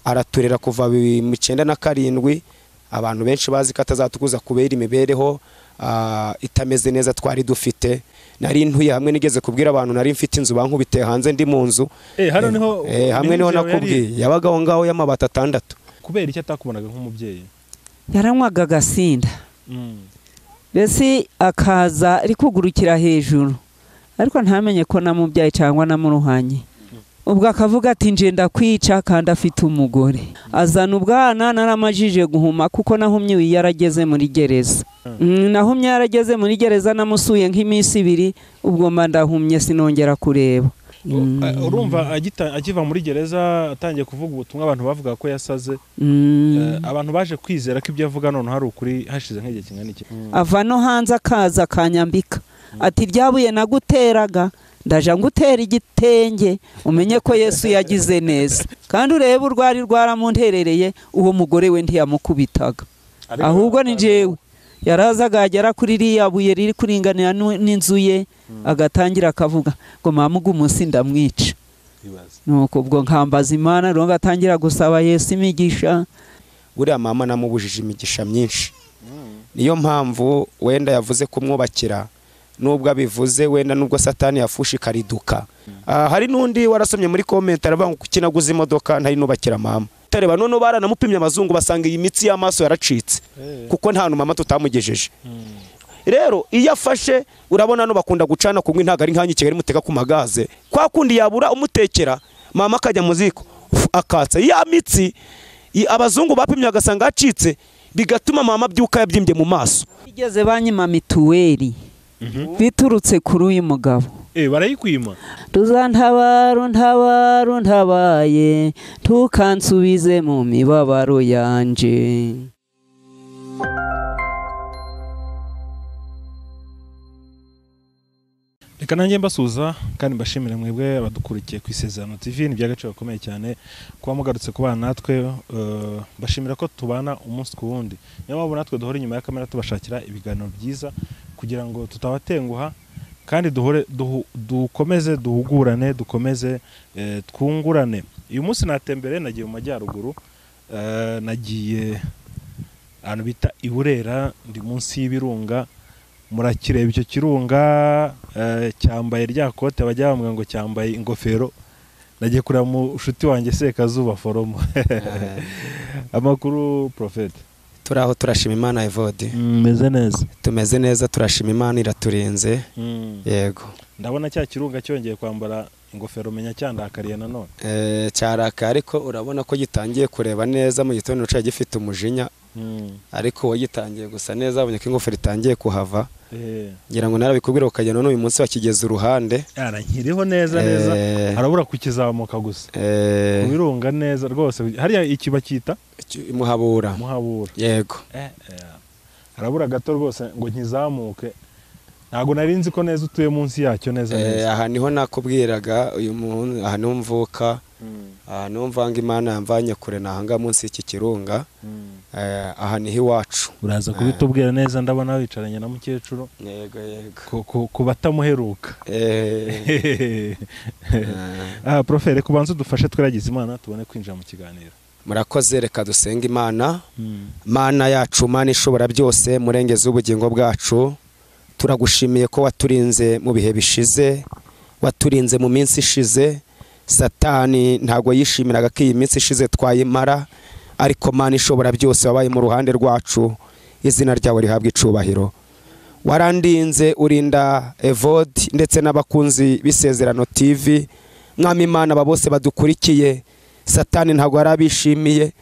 Araturera kuva 97. Abantu benshi bazi ko atazatukuza kubera imibereho itameze neza twari dufite. Nari ntuye hamwe, nigeze kubwira abantu nari mfite inzu bankubite hanze ndi mu nzu. Hano niho hamwe niho nakubwiye yabaga aho ngaho y'amabati 6. Kubera icyo atakubonaga nk'umubyeyi? Yaranywaga agasinda. Mbese akaza ari kugurukira hejuru, ariko ntamenye ko namubyaye cyangwa namuruhanye. Ubwo akavuga ati nje ndakwica kandi afite umugore. Azana ubwana naramajije guhuma kuko nahumye yarageze muri gereza. Nahumye yarageze muri gereza, namusuye nk'iminsi 2, ubwo mba ndahumye sinongera kureba. Urumva akiva muri gereza atangiye kuvuga ubutumwa abantu bavuga ko yasaze. Abantu baje kwizera ko ibyo avuga none hari ukuri hashize nk'igihe kingana iki. Ava no hanze akaza akanyambika ati ryabuye naguteraga ndaja ngutera igitenge umenye ko Yesu yagize neza. Kandi urebe urwari rwaramunterereye, uwo mugore we ntiyamukubitaga, ahubwo ni jewe yarazaga agera kuri ririya buye riri kuringanira n'inzu ye, agatangira akavuga ngo mama umunsi ndamwica. Nuko ubwo nkambaza Imana, rero ngatangira gusaba Yesu imigisha. Buriya mama namubujije imigisha myinshi, niyo mpamvu wenda yavuze kumwubakira, nubwo abivuze wenda nubwo Satani yafushe ikariduka. Hari n'undi warasomye muri comment aravuga ngo kuki naguze imodoka ntari nubakira mama. Tareba none baranamupimye amazungu basanga iyi mitsi y'amaso yaracitse, kuko nta mama tutamugejeje. Rero iyo afashe urabona no bakunda gucana kumwe, ntago ari nkanyi Kigali muteka ku magaze kwa kundi yabura umutekera mama akajya muziko akatsa ya mitsi. Abazungu bapimye agasanga acitse, bigatuma mama abyuka yabyimbye mu maso. Igeze banyima mituweli biturutse kuri uyu mugabo. Barayikwima. Tuzantabara ntabara ntabaye, tukansubize mu mibabaro yanje. Reka nanjye mbasuza kandi mbashimire mwebwe abadukurikiye ku Isezerano TV. Ni by'agaciro gakomeye cyane kuba mugarutse kubana natwe. Mbashimira ko tubana umunsi ku wundi. Niyo mpamvu natwe duhora inyuma ya kamera tubashakira ibiganiro byiza kugira ngo tutabatenguha, kandi duhore dukomeze duhugurane, dukomeze twungurane. Uyu munsi natembere nagiye mu majyaruguru, nagiye ahantu bita i Burera, ndi munsi y'ibirunga. Murakireba icyo kirunga cyambaye rya kote bajya bambwa ngo cyambaye ingofero. Nagiye kureba mu shuti wanjye Sekazuba Foromo. Amakuru Prophet? Turaho turashima Imana Evode. Meze neza. Tumeze neza turashima Imana iraturinze. Yego. Ndabona cya kirunga cyongeye kwambara ingofero menya cyandakariye nanone. Cyaraka ariko urabona ko gitangiye kureba neza. Mu gitondo cya gifite umujinya. Ariko wagitangiye gusa neza, abonye ko ingofero itangiye kuhava. Ngira ngo narabikubwira ukajya none uyu munsi bakigeza uruhande. Nkiriho neza neza, harabura kukizamuka gusa. Kubirunga neza rwose. Hariya iki bakita Muhabura. Muhabura. Yego. Harabura gato rwose ngo nkizamuke. Ntago nari nzi ko neza utuye munsi yacyo neza neza. Aha niho nakubwiraga uyu muntu, aha niho mvuka. Aha niho mvanga Imana yamvanye kure, nahanga munsi y'iki kirunga. Aha niho iwacu. Uraza kubitubwira neza, ndabona wicaranye na mukecuru. Yego yego. Ku batamuheruka. Profere kubanza udufashe tweragize Imana tubone kwinjira mu kiganiro. Murakoze, reka dusenga Imana. Mana yacu, Mana ishobora byose, murengeze ubugingo bwacu. Turagushimiye ko waturinze mu bihe bishize, waturinze mu minsi ishize. Satani ntago yishimiraga ko iyi minsi ishize twayimara, ariko Mana ishobora byose wabaye mu ruhande rwacu, izina ryawe rihabwa icubahiro. Warandinze urinda Evode ndetse n'abakunzi b'Isezerano TV. Mwami Imana, aba bose badukurikiye, Satani ntago arabishimiye.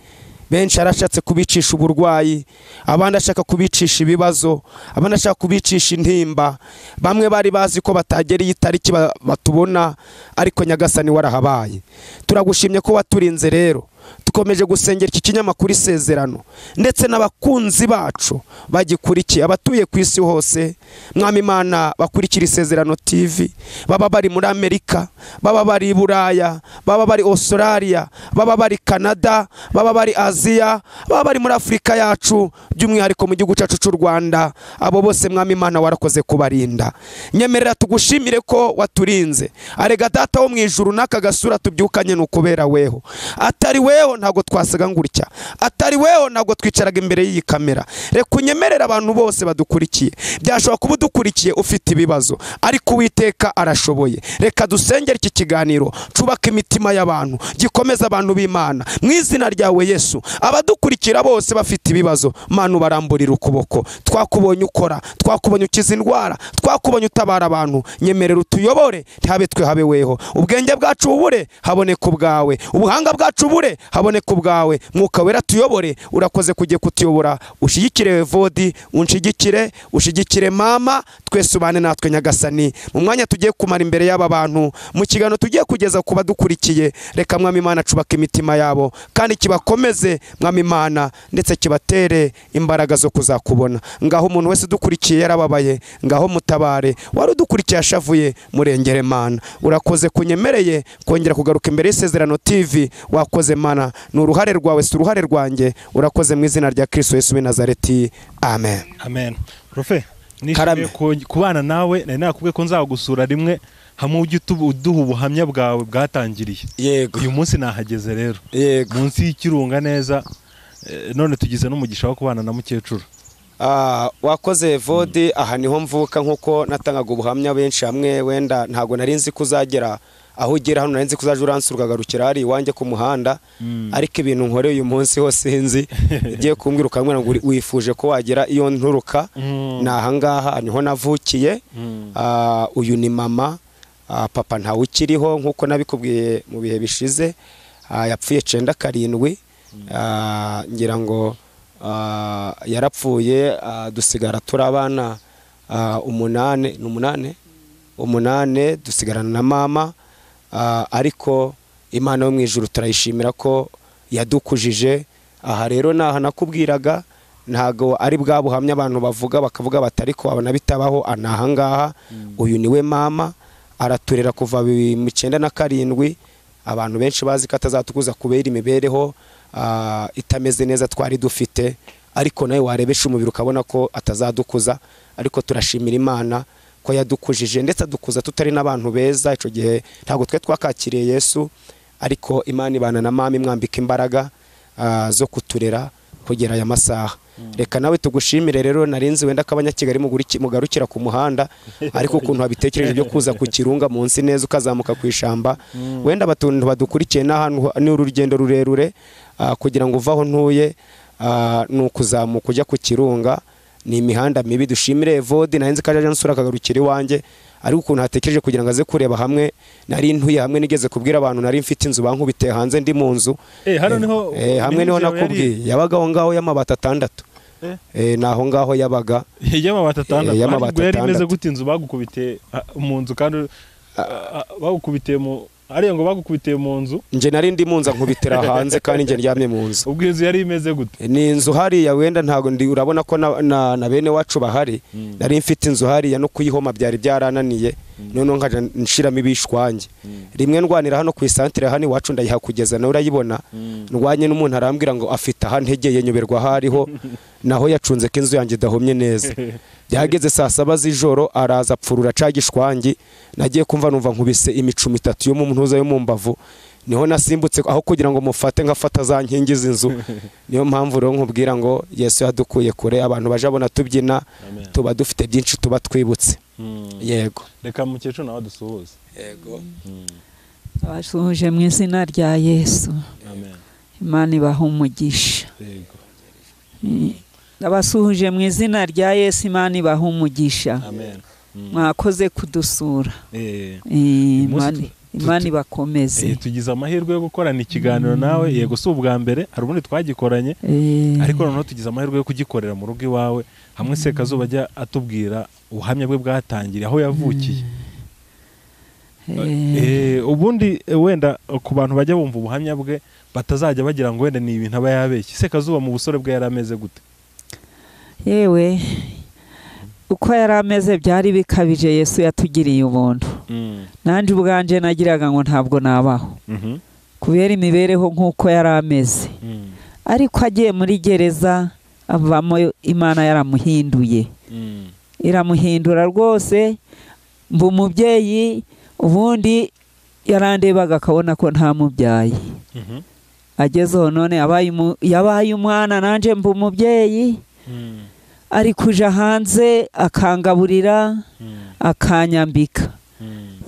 Benshi arashatse kubicisha uburwayi, abandi ashaka kubicisha ibibazo, abandi ashaka kubicisha intimba. Bamwe bari bazi ko batagera iyi tariki batubona, ariko Nyagasani warahabaye. Turagushimye ko waturinze. Rero tukomeje gusengera iki kinyamakuru Isezerano ndetse n'abakunzi bacu bagikurikiye, abatuye ku isi hose. Mwami Imana, bakurikira Isezerano TV, baba bari muri Amerika, baba bari i Buraya, baba bari Australia, baba bari Canada, baba bari Aziya, baba bari muri Afrika yacu, by'umwihariko mu gihugu cyacu cy'u Rwanda. Abo bose Mwami Imana warakoze kubarinda. Nyemerera tugushimire ko waturinze. Arega data wo mu ijuru, n'aka gasura tubyukanye nukubera weho. Atari weho ntabwo twasaga ngutya, atari weho ntabwo twicaraga imbere y'iyi kamera. Reka unyemerere abantu bose badukurikiye, byashobora kuba udukurikiye ufite ibibazo, ariko Uwiteka arashoboye. Reka dusengere iki kiganiro cubaka imitima y'abantu, gikomeza abantu b'Imana mu izina ryawe Yesu. Abadukurikira bose bafite ibibazo, Mana ubaramburira ukuboko. Twakubonye ukora, twakubonye ukiza indwara, twakubonye utabara abantu. Nyemerera utuyobore, ntihabe twe habe weho. Ubwenge bwacu bubure, haboneka ubwawe. Ubuhanga bwacu bubure, haboneka ubwawe. Mwuka Wera tuyobore. Urakoze kugiye kutuyobora. Ushigikire Evodi, unshigikire, ushigikire mama, twese ubane natwe Nyagasani. Mu mwanya tugiye kumara imbere y'aba bantu, mu kiganiro tugiye kugeza ku badukurikiye, reka Mwami Imana cubaka imitima yabo kandi kibakomeze Mwami Imana, ndetse kibatere imbaraga zo kuzakubona. Ngaho umuntu wese udukurikiye yarababaye, ngaho mutabare. Wari udukurikiye ashavuye, murengere Mana. Urakoze kunyemereye kongera kugaruka imbere y'Isezerano TV. Wakoze Mana, ni uruhare rwawe si uruhare rwanjye. Urakoze mu izina rya Kristo Yesu w'i Nazareti, amen. Amen. Profe, nishimiye kubana nawe. Nari nakubwiye ko nzagusura rimwe hamwe ujye uduha ubuhamya bwawe bwatangiriye. Yego. Uyu munsi nahageze rero. Yego. Munsi y'ikirunga neza, none tugize n'umugisha wo kubana na mukecuru. Wakoze Evodi. Aha niho mvuka, nkuko natangaga ubuhamya benshi hamwe. Wenda ntago nari nzi kuzagera aho ugera hano, nari nzi kuzaja uransura ukagarukira hari iwanjye ku muhanda, ariko ibintu nkoreye uyu munsi ho sinzi. Ugiye kumbwira ukambwira ngo wifuje ko wagera iyo nturuka, ni aha ngaha niho navukiye. Uyu ni mama, papa ntawe ukiriho nkuko nabikubwiye mu bihe bishize. Yapfuye 97, ngira ngo yarapfuye, dusigara turi abana 8, ni 8 dusigarana na mama. Ariko Imana yo mu ijuru turayishimira ko yadukujije. Aha rero naha nakubwiraga, ntago ari bwa buhamya abantu bavuga bakavuga batari ko abana bitabaho. Anaha ngaha uyu niwe mama, araturera kuva 1997. Abantu benshi bazi ko atazatukuza kubera imibereho itameze neza twari dufite, ariko nawe warebesha umubiri ukabona ko atazadukuza. Ariko turashimira Imana ko yadukujije, ndetse adukuza tutari n'abantu beza. Ico gihe ntabwo twe twakakiriye Yesu, ariko Imana ibana na mama imwambika imbaraga zo kuturera kugera aya masaha. Reka nawe tugushimire rero. Narinzi wenda ko abanyakigali mugarukira ku muhanda, ariko ukuntu wabitekereje byo kuza ku kirunga munsi neza ukazamuka ku ishamba, wenda abatuntu badukurikiye n'ahantu ni urugendo rurerure kugira ngo uvaho ntuye, ni ukuzamuka ujya ku kirunga, ni imihanda mibi. Dushimire Evodi, narinzi ko aje ansura akagarukira iwanjye, ariko ukuntu hatekereje kugira ngo aze kureba hamwe nari ntuye hamwe. Nigeze kubwira abantu nari mfite inzu bankubite hanze ndi mu nzu. Hano niho hamwe niho nakubwiye yabaga aho ngaho y'amabati 6. Naho ngaho yabaga y'amabati 6. Yari imeze gute inzu bagukubite mu nzu, kandi bagukubite mu ariyo ngo bagukubitiye mu nzu? Nje nari ndi mu nzu nkubitira hanze, kandi nje ndyamye mu nzu. Ubwo inzu yari imeze gute? Ni inzu hariya, wenda ntago ndi, urabona ko na bene wacu bahari. Nari mfite inzu hariya no kuyihoma byari byarananiye, none nkaja nshiramo ibishwange. Rimwe ndwanira hano ku isantere hano iwacu ndayihakugeza nawe urayibona. Ndwanye n'umuntu arambwira ngo afite aha ntegeye, nyoberwa hariho naho yacunze ko inzu yanjye idahomye neza. Byageze saa 7 z'ijoro araza apfurura ca gishwangi. Nagiye kumva numva nkubise imicumi 3 yo mu ntuza yo mu mbavu, niho nasimbutse aho kugira ngo mufate nkafata za nkingi z'inzu. Niyo mpamvu rero nkubwira ngo Yesu yadukuye kure. Abantu baje abona tubyina, tuba dufite byinshi tuba twibutse. Yego. Reka mukecuru nawe dusuhuze. Yego. Abasuhuje mu izina rya Yesu. Amen. Imana ibahe umugisha. Yego. Abasuhuje mu izina rya Yesu, Imana ibahe umugisha. Amen. Mwakoze kudusura. Imana ibakomeze. Tugize amahirwe yo gukorana ikiganiro nawe. Yego si ubwa mbere, hari ubundi twagikoranye, ariko noneho tugize amahirwe yo kugikorera mu rugo iwawe, hamwe Sekazuba ajya atubwira ubuhamya bwe bwatangiriye aho yavukiye. Ubundi wenda ku bantu bajya bumva ubuhamya bwe batazajya bagira ngo wenda ni ibintu aba yabeshye. Sekazuba mu busore bwe yari ameze gute? Yewe uko yari ameze byari bikabije. Yesu yatugiriye ubuntu. Nanjye ubwanje nagiraga ngo ntabwo nabaho kubera imibereho nk'uko yari ameze, ariko agiye muri gereza avamo Imana yaramuhinduye, iramuhindura rwose. Mba umubyeyi, ubundi yarandebaga akabona ko ntamubyaye. Agezeho none yabaye umwana nanje mba umubyeyi. Ari kuja hanze akangaburira, akanyambika.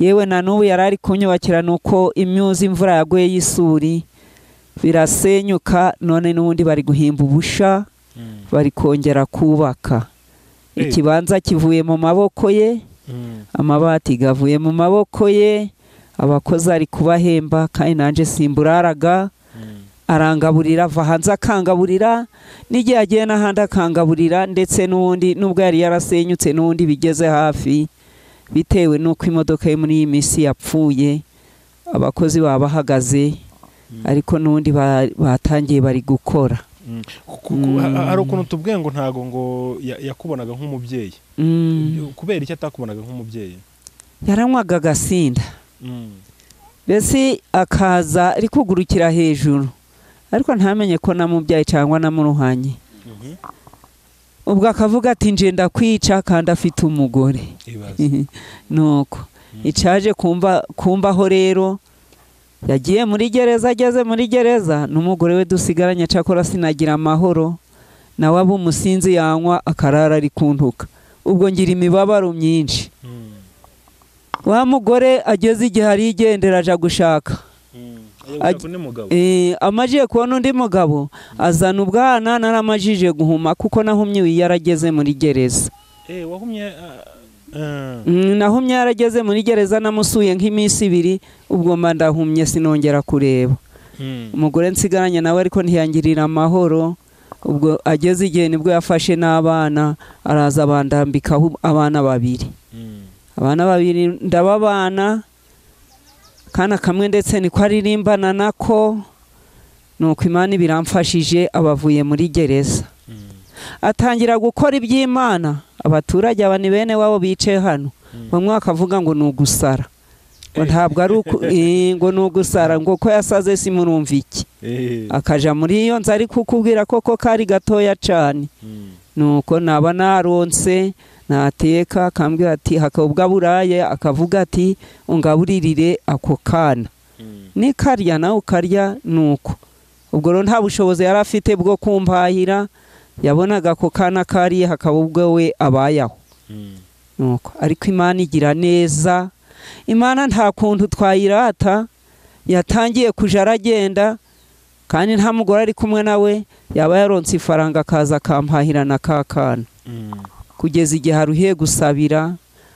Yewe na n'ubu yari ari kunyubakira, nuko imyuzi imvura yaguye y'isuri birasenyuka, none n'ubundi bari guhimba ubusha, bari kongera kubaka. Ikibanza kivuye mu maboko ye, amabati gavuye mu maboko ye, abakozi ari kubahemba, kandi nanje simburaraga. Arangaburira, ava hanze akangaburira, n'igihe agiye n'ahandi akangaburira, ndetse n'ubundi nubwo yari yarasenyutse n'ubundi bigeze hafi, bitewe n'uko imodoka ye muri iyi minsi yapfuye, abakozi baba bahagaze, ariko n'ubundi batangiye bari gukora. Hari ukuntu tubwiye ngo ntago ngo yakubonaga nk'umubyeyi. Kubera icyo atakubonaga nk'umubyeyi? Yaranywaga agasinda, mbese akaza ari kugurukira hejuru, ariko ntamenye ko namubyaye cyangwa namuruhanye. Ubwo akavuga ati nje ndakwica kandi afite umugore. Nuko icaje kumbaho rero, yagiye muri gereza, ageze muri gereza n'umugore we dusigaranye, cyakora sinagira amahoro, nawe aba umusinzi yanywa akarara ari kuntuka. Ubwo ngira imibabaro myinshi. Wa mugore ageze igihe arigendera aja gushaka. Amajije kubona undi mugabo azana ubwana, naramajije guhuma kuko nahumye yarageze muri gereza. Nahumye yarageze muri gereza, namusuye nk'iminsi ibiri, ubwo mba ndahumye sinongera kureba. Umugore nsigaranye nawe ariko ntiyangirira amahoro. Ubwo ageze igihe nibwo yafashe n'abana, araza bandambikaho abana babiri. Abana babiri ndababana, kana kamwe ndetse niko aririmbana nako. Nuko Imana biramfashije abavuye muri gereza, atangira gukora iby'Imana. Abaturage aba ni bene wabo bicaye hano, bamwe bakavuga ngo ni ugusara, ngo ntabwo ari ngo ni ugusara, ngo ko yasaze simurumva iki. Akaja muri iyo nzu ari kukubwira koko kari gatoya cyane. Nuko naba naronse nateka, akambwira ati hakabwa buraye, akavuga ati ungaburirire ako kana, nikarya nawe ukarya. Nuko ubwo rero nta bushobozi yari afite bwo kumpahira, yabonaga ako kana kariye hakaba ubwo we abayaho. Nuko ariko Imana igira neza, Imana nta kuntu twayirata. Yatangiye kuja aragenda, kandi nta mugore ari kumwe nawe, yaba yaronse ifaranga akaza akampahira na kakana. Kugeza igihe aruhiye gusabira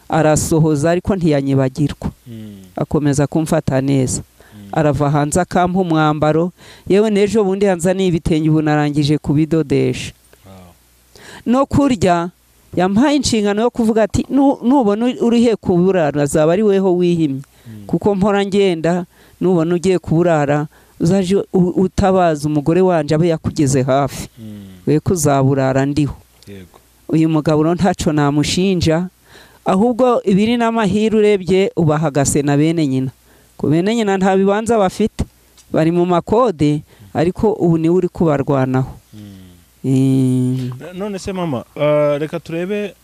arasohoza, ariko ntiyanyibagirwa, akomeza kumfata neza. Arava hanze akampa umwambaro, yewe n'ejo bundi yanzaniye ibitenge, ubu narangije kubidodesha. No kurya yampaye inshingano yo kuvuga ati nubona urihe kuburara azaba ari weho wihimye, kuko mpora ngenda, nubona ugiye kuburara uzaje utabaza umugore wanje abe yakugeze hafi, we kuzaburara ndiho. Uyu mugabo ntaco namushinja, ahubwo ibiri n'amahirwe urebye ubahagase na bene nyina. Ku bene nyina nta bibanza bafite, bari mu makode, ariko ubu niwe uri kubarwanaho. None se mama, reka turebe,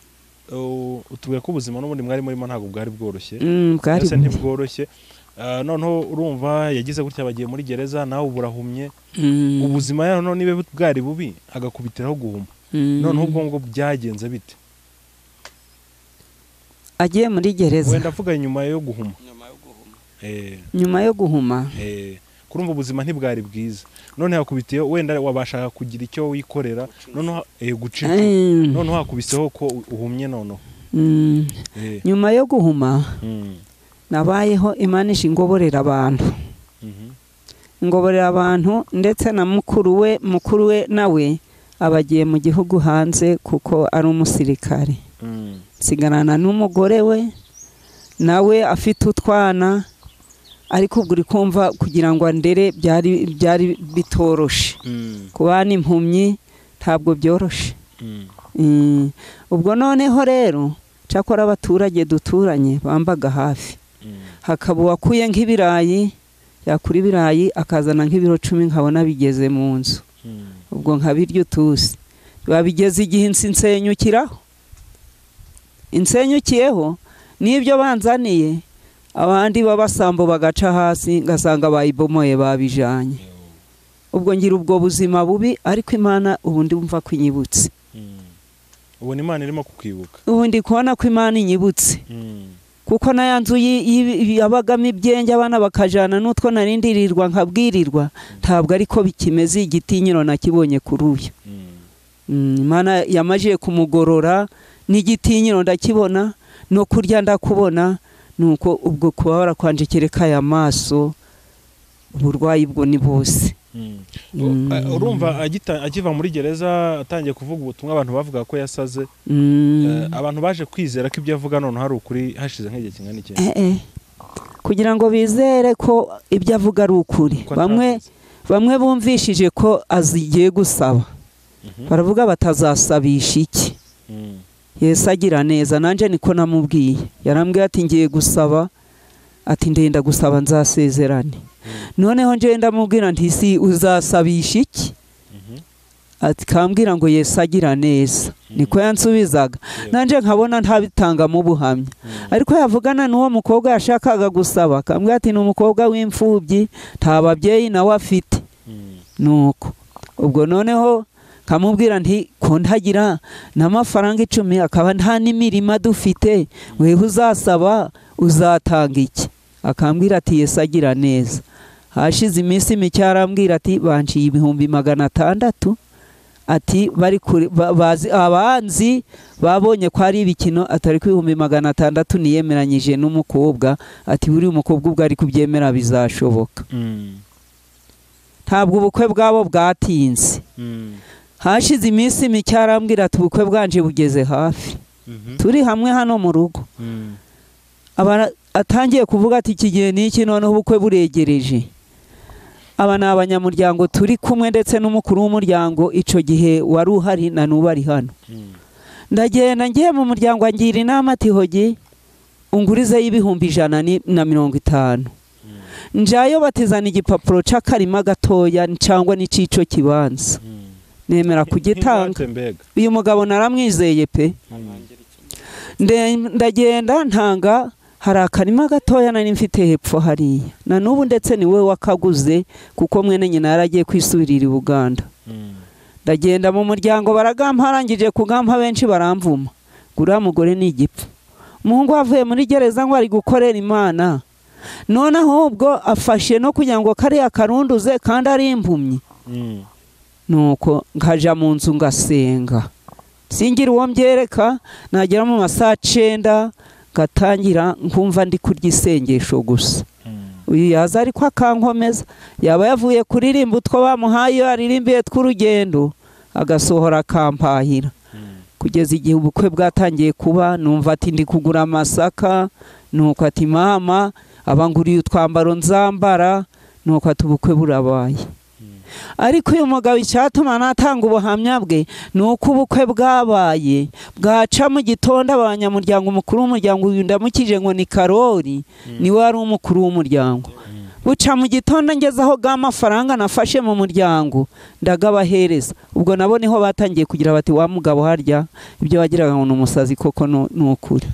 utubwiye ko ubuzima n'ubundi mwari murimo ntabwo bwari bworoshye. Ese ntibworoshye. Noneho urumva yagize gutya bagiye muri gereza, nawe uburahumye. Ubuzima noneho nibe bwari bubi agakubitiraho guhuma. Noneho ubwo ngo byagenze bite? Agiye muri gereza. Wenda avuga nyuma yo guhuma. Nyuma yo guhuma. Kurumva ubuzima ntibwari bwiza. None hakubitiye wenda wabashaka kugira icyo wikorera, noneho gucika. Noneho hakubiseho ko uhumye noneho. Nyuma yo guhuma nabayeho Imana ishingoborera abantu. Ngoborera abantu, ndetse na mukuru we nawe abagiye mu gihugu hanze kuko ari umusirikare. Nsigarana n'umugore we nawe afite utwana, ariko ubwo uri kumva kugira ngo andere byari bitoroshe. Kubana impumyi ntabwo byoroshe. Ubwo noneho rero cyakora abaturage duturanye bambaga hafi, hakaba uwakuye nk'ibirayi, yakura ibirayi akazana nk'ibiro 10 nkabona bigeze mu nzu. Ubwo nkabirya utusi. Babigeze igihe insenyukiraho, insenyukiyeho n'ibyo banzaniye, abandi babasambo bagaca hasi ngasanga bayibomoye babijanye. Ubwo ngira ubwo buzima bubi, ariko Imana ubu ndumva ko inyibutse. Ubona Imana irimo kukwibuka? Ubu ndi kubona ko Imana inyibutse. Kuko na ya nzu yabagamo ibyenge abana bakajana n'utwo narindirirwa nkabwirirwa, ntabwo ariko bikimeze. Igitinyiro nakibonye kuri uyu. Imana yamajije kumugorora, n'igitinyiro ndakibona, no kurya ndakubona. Nuko ubwo kubabara kwanje kereka aya maso, uburwayi bwo ni bose. Urumva akiva muri gereza atangiye kuvuga ubutumwa, abantu bavuga ko yasaze. Abantu baje kwizera ko ibyo avuga none hari ukuri hashize nk'igihe kingana iki? Kugira ngo bizere ko ibyo avuga ari ukuri, bamwe bumvishije ko azigiye gusaba, baravuga batazasabisha iki. Yesu agira neza, nanje niko namubwiye. Yarambwiye ati ngiye gusaba, ati ndenda gusaba nzasezerane. Noneho nje ndamubwira nti si uzasabisha iki? Ati kambwira ngo Yesu agira neza. Niko yansubizaga. Nanje nkabona ntabitanga mu buhamya. Ariko yavugana n'uwo mukobwa yashakaga gusaba, kambwira ati ni umukobwa w'imfubyi, nta babyeyi nawe afite. Nuko ubwo noneho kamubwira nti ko ntagira n'amafaranga 10, akaba nta n'imirima dufite, wewe uzasaba uzatanga iki? Akambwira ati Yesu agira neza. Hashize iminsi mike arambwira ati banciye 600,000, ati bari bazi abanzi babonye ko ari ibikino, atari ku 600,000 niyemeranyije n'umukobwa, ati buri umukobwa ubwo ari kubyemera bizashoboka. Ntabwo ubukwe bwabo bwatinze. Hashize iminsi mike arambwira ati ubukwe bwanje bugeze hafi. Turi hamwe hano mu rugo. Atangiye kuvuga ati iki gihe n'iki, noneho ubukwe buregereje. Aba ni abanyamuryango turi kumwe, ndetse n'umukuru w'umuryango ico gihe wari uhari na n'ubu ari hano. Ndagenda ngiye mu muryango angira inama ati hogi ungurize 150,000. Njayo batizana igipapuro c'akarima gatoya cyangwa n'icico kibanza. Nemera kugitanga. Uyu mugabo naramwizeye pe. Ndagenda ntanga, hari akarima gatoya nari mfite hepfo hariya, na n'ubu ndetse ni we wakaguze kuko mwene nyina yaragiye kwisubirira i Buganda. Ndagenda mu muryango baragampa, arangije kugampa benshi baramvuma, guriya mugore ni igipfu, umuhungu avuye muri gereza ngo ari gukorera Imana, none ahubwo afashe no kugira ngo kariya karunduze kandi ari impumyi. Nuko nkaja mu nzu ngasenga, singira uwo mbyereka, nagera mu masaha 9 gatangira nkumva ndi kurya isengesho gusa. Uyu yaza ariko akankomeza, yaba yavuye kuririmba utwo bamuhaye aririmbiye tw'urugendo, agasohora akampahira. Kugeza igihe ubukwe bwatangiye kuba, numva ati ndi kugura amasaka, nuko ati mama abanguriye utwambaro nzambara, nuko ati ubukwe burabaye. Ariko uyu mugabo icyatuma natanga ubuhamya bwe ni uko ubukwe bwabaye bwaca mu gitondo, abanyamuryango, umukuru w'umuryango uyu ndamukije ngo ni Karori, niwe wari umukuru w'umuryango. Buca mu gitondo ngeze aho ga mafaranga nafashe mu muryango ndagabahereza. Ubwo nabo niho batangiye kugira bati wa mugabo harya ibyo wagiraga ngo ni umusazi koko ni ukuri.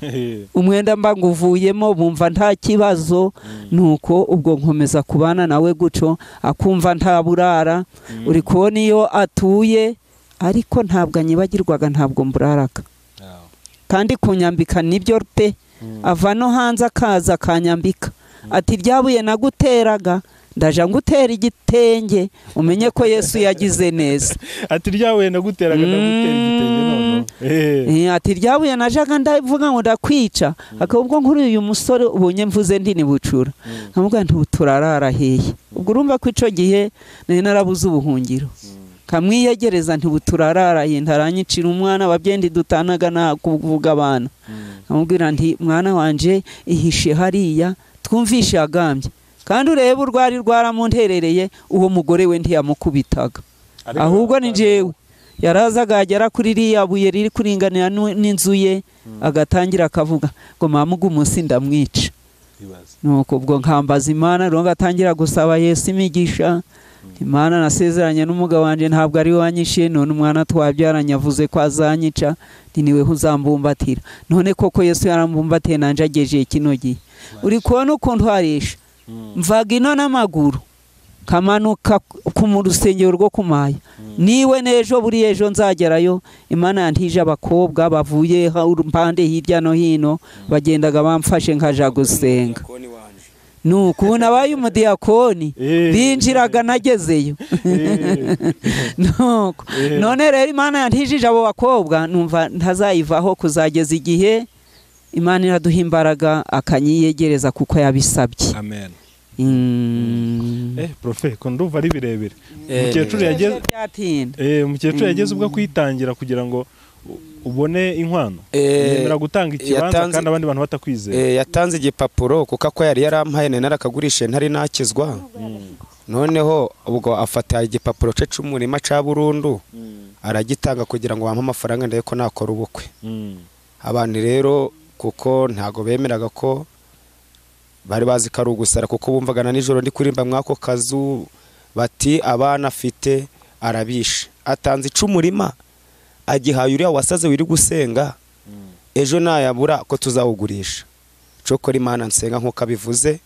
Umwenda mba nguvuyemo bumva nta kibazo. Nuko ubwo nkomeza kubana nawe guco, akumva nta burara. Uri kubona iyo atuye, ariko ntabwo anyibagirwaga, ntabwo mburaraka. Kandi kunyambika nibyo pe, ava no hanze akaza akanyambika. Ati ryabuye naguteraga ndaja ngutera igitenge umenye ko Yesu yagize neza. Ati ryabuye naguteraga ndagutera igitenge none. Ati ryabuye najaga ndavuga ngo ndakwica, akabwo nkuri uyu musore ubonye mvuze ndi ni bucura. Nkamubwira nti turarara hehe. Ubwo urumva ko ico gihe nari narabuze ubuhungiro. Kamwiyegereza nti buturarara he, ntaranyicira umwana, ababyendi dutanaga na kuvuga abana. Nkamubwira nti mwana wanje ihishe hariya, twumvishe agambye. Kandi urebe urwari rwaramunterereye, uwo mugore we ntiyamukubitaga, ahubwo ni jewe yarazaga agera kuri riya buye riri kuringanira n'inzu ye, agatangira akavuga ngo mama ugu munsi ndamwica. Nuko ubwo nkambaza Imana, rero ngatangira gusaba Yesu imigisha. Imana nasezeranye n'umugabo wanje ntabwo ari wanyishe, none umwana twabyaranye avuze ko azanyica, nti niwe uzambumbatira. None koko Yesu yarambumbatiye nanje agejeje kino gihe. Uri kubona ukuntu harisha, mvaga ino n'amaguru Kamanuka ku mu rusengero rwo kumaya. Niwe n'ejo buri ejo nzagerayo. Imana yantije abakobwa bavuye impande hirya no hino, bagendaga bamfashe nkaja gusenga. Nuko ubu nabaye umudiyakoni, binjiraga nagezeyo. Nuko none rero Imana yantijije abo bakobwa, numva ntazayivaho kuzageza igihe Imana iraduha imbaraga akanyiyegereza kuko yabisabye. Amen. Profe, ko ndumva ari birebire. Umukecuru yageze umukecuru yageze ubwo kwitangira kugira ngo ubone inkwano. Yemera gutanga ikibanza kandi abandi bantu batakwizeye. Yatanze igipapuro kuko ko yari yarampaye narakagurishe ntari nakizwa. Noneho ubwo afata igipapuro cye cy'umurima ca burundu aragitanga kugira ngo bampe amafaranga ndaye ko nakora ubukwe. Abantu rero kuko ntago bemeraga ko bari bazi ko ari ugusara, kuko bumvaga na nijoro ndi kurimba mwako kazu bati abana afite arabishe. Atanze icumurima agihaye uriya wasaze wiri gusenga, ejo nayabura ko tuzawugurisha. Cokora Imana nsenga nkuko abivuze,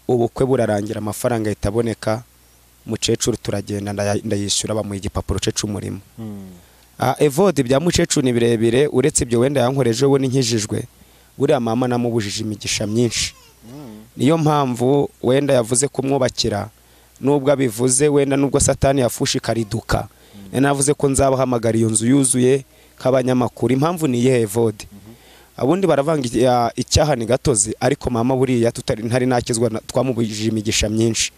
ubukwe burarangira amafaranga itaboneka, mukecuru turagenda ndayishyura bamuha igipapuro cye cy'umurima. Evode bya mukecuru ni birebire, uretse ibyo wenda yankoreje we n'inkijijwe, buriya mama namubujije imigisha myinshi. Niyo mpamvu wenda yavuze kumwubakira, nubwo abivuze wenda nubwo Satani yafushe ikariduka. Navuze ko nzabahamagara iyo nzu yuzuye k'abanyamakuru. Impamvu ni iyihe Evode? Abundi baravanga icyaha ni gatozi, ariko mama buriya tutari ntari nakizwa twamubujije imigisha myinshi.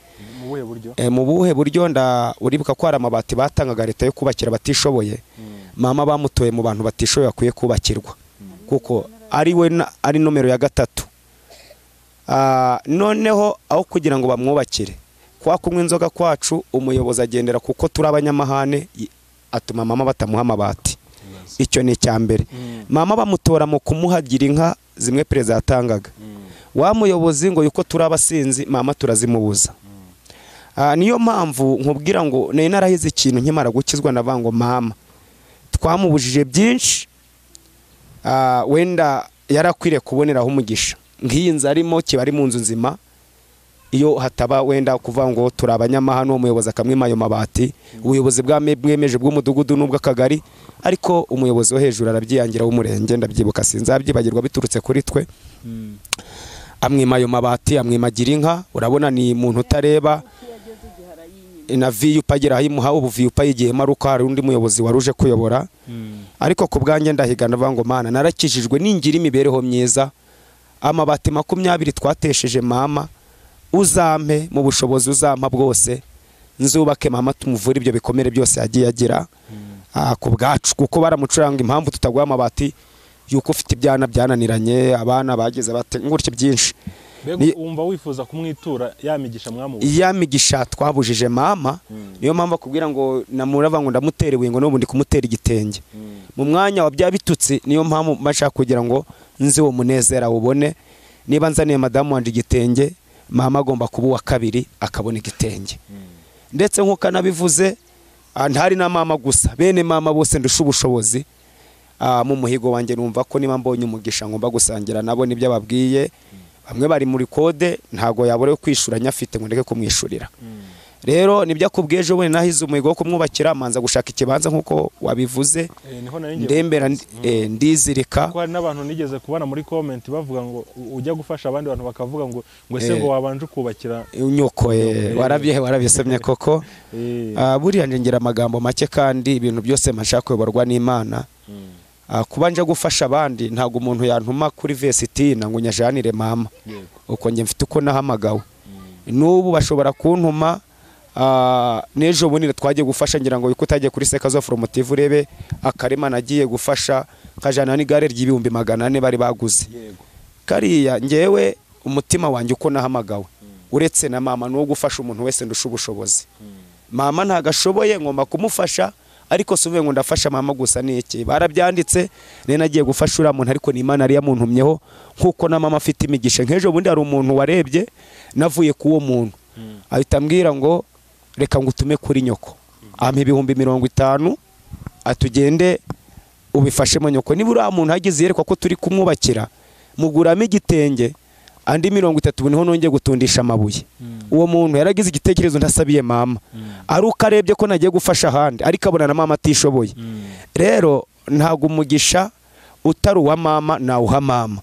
Mu buhe buryo? Nda uribuka ko hari amabati batangaga leta yo kubakira batishoboye. Mama bamutoye mu bantu batishoboye bakwiye kubakirwa, kuko ari we ari nomero ya 3. Noneho aho kugira ngo bamwubakire kwa kunywa inzoga kwacu, umuyobozi agendera kuko turi abanyamahane, atuma mama batamuha amabati. Icyo ni icyambere. Mama bamutora mu kumuhagira inka zimwe perezida yatangaga. Wa muyobozi ngo yuko turi abasinzi, mama turazimubuza. Niyo mpamvu nkubwira ngo nari narahize ikintu nkimara gukizwa ndavuga ngo mama twamubujije byinshi, wenda yarakwiriye kuboneraho umugisha. Nk'iyi nzu arimo kiba ari mu nzu nzima, iyo hataba wenda kuvuga ngo turi abanyamahano, umuyobozi akamwima ayo mabati. Ubuyobozi bwemeje bw'umudugudu n'ubw'akagari, ariko umuyobozi wo hejuru arabyiyangira w'umurenge, ndabyibuka sinzabyibagirwa biturutse kuri twe. Amwima ayo mabati, amwimagira inka. Urabona ni umuntu utareba na VUP agera ayimuha ubu VUP yigiye maruka, hari undi muyobozi waruje kuyobora. Ariko ku bwanjye ndahiga ndavuga ngo Mana narakijijwe ningira imibereho myiza, amabati 20 twatesheje mama uzampe mu bushobozi uzampa bwose nzubake mama tumuvure ibyo bikomere byose yagiye agira ku bwacu, kuko baramucuranga impamvu tutaguha amabati yuko ufite ibyana byananiranye, abana bageze bate ngutye byinshi. Wumva wifuza kumwitura ya migisha mwamubujije? Ya migisha twabujije mama. Niyo mpamvu akubwira ngo namurava ngo ndamutera ibuye ngo n'ubundi kumutera igitenge mu mwanya wa bya bitutsi. Niyo mpamvu mbashaka kugira ngo nzi uwo munezera ubone. Niba nzaniye madamu wanje igitenge, mama agomba kuba uwa kabiri akabona igitenge. Ndetse nkuko nabivuze, ntari na mama gusa, bene mama bose ndusha ubushobozi. Mu muhigo wanjye numva ko niba mbonye umugisha ngomba gusangira nabo nibyo babwiye. Bamwe bari muri kode ntago yabure kwishura nyafite ngo ndeke kumwishurira. Rero nibyo akubwiye ejo bundi nahize umuhigo wo kumwubakira, manza gushaka ikibanza nkuko wabivuze. Ndembera ndizirika. Kuko hari n'abantu nigeze kubona muri comment bavuga ngo ujya gufasha abandi bantu bakavuga ngo ngo ese ngo wabanje ukubakira nyoko. Warabyesomye koko. Buriya nje ngira amagambo make kandi ibintu byose mpashaka kuyoborwa n'Imana. Kuba nje gufasha abandi ntago umuntu yantuma kuri Vesitina ngo nyajanire mama. Uko nje mfite uko nahamagawe. N'ubu bashobora kuntuma n'ejo bundi twagiye gufasha, ngira ngo yuko utagiye kuri Sekazo Fromotive urebe akarema nagiye gufasha kajana n'igare ry'ibihumbi 400 bari baguze. Kariya ngewe umutima wanjye uko nahamagawe, uretse na mama no gufasha umuntu wese ndusha ubushobozi. Mama ntagashoboye ngomba kumufasha, ariko suve ngo ndafasha mama gusa niki. Barabyanditse ne nagiye gufasha ura muntu, ariko ni Imana ari yamuntumyeho nkuko na mama afite imigisha. Nkejo bundi hari umuntu warebye navuye kuwo muntu ahita ambwira ngo reka ngutume kuri nyoko, ampa 50,000 atugende ubifashemo nyoko. Niba uriya muntu hagize yerekwa ko turi kumwubakira, muguramo igitenge Andi 30 niho nongeye gutundisha amabuye. Uwo muntu yaragize igitekerezo ntasabiye mama, ari uko arebye ko nagiye gufasha ahandi, ariko abona na mama atishoboye. Rero ntago umugisha utari uwa mama nawuha mama,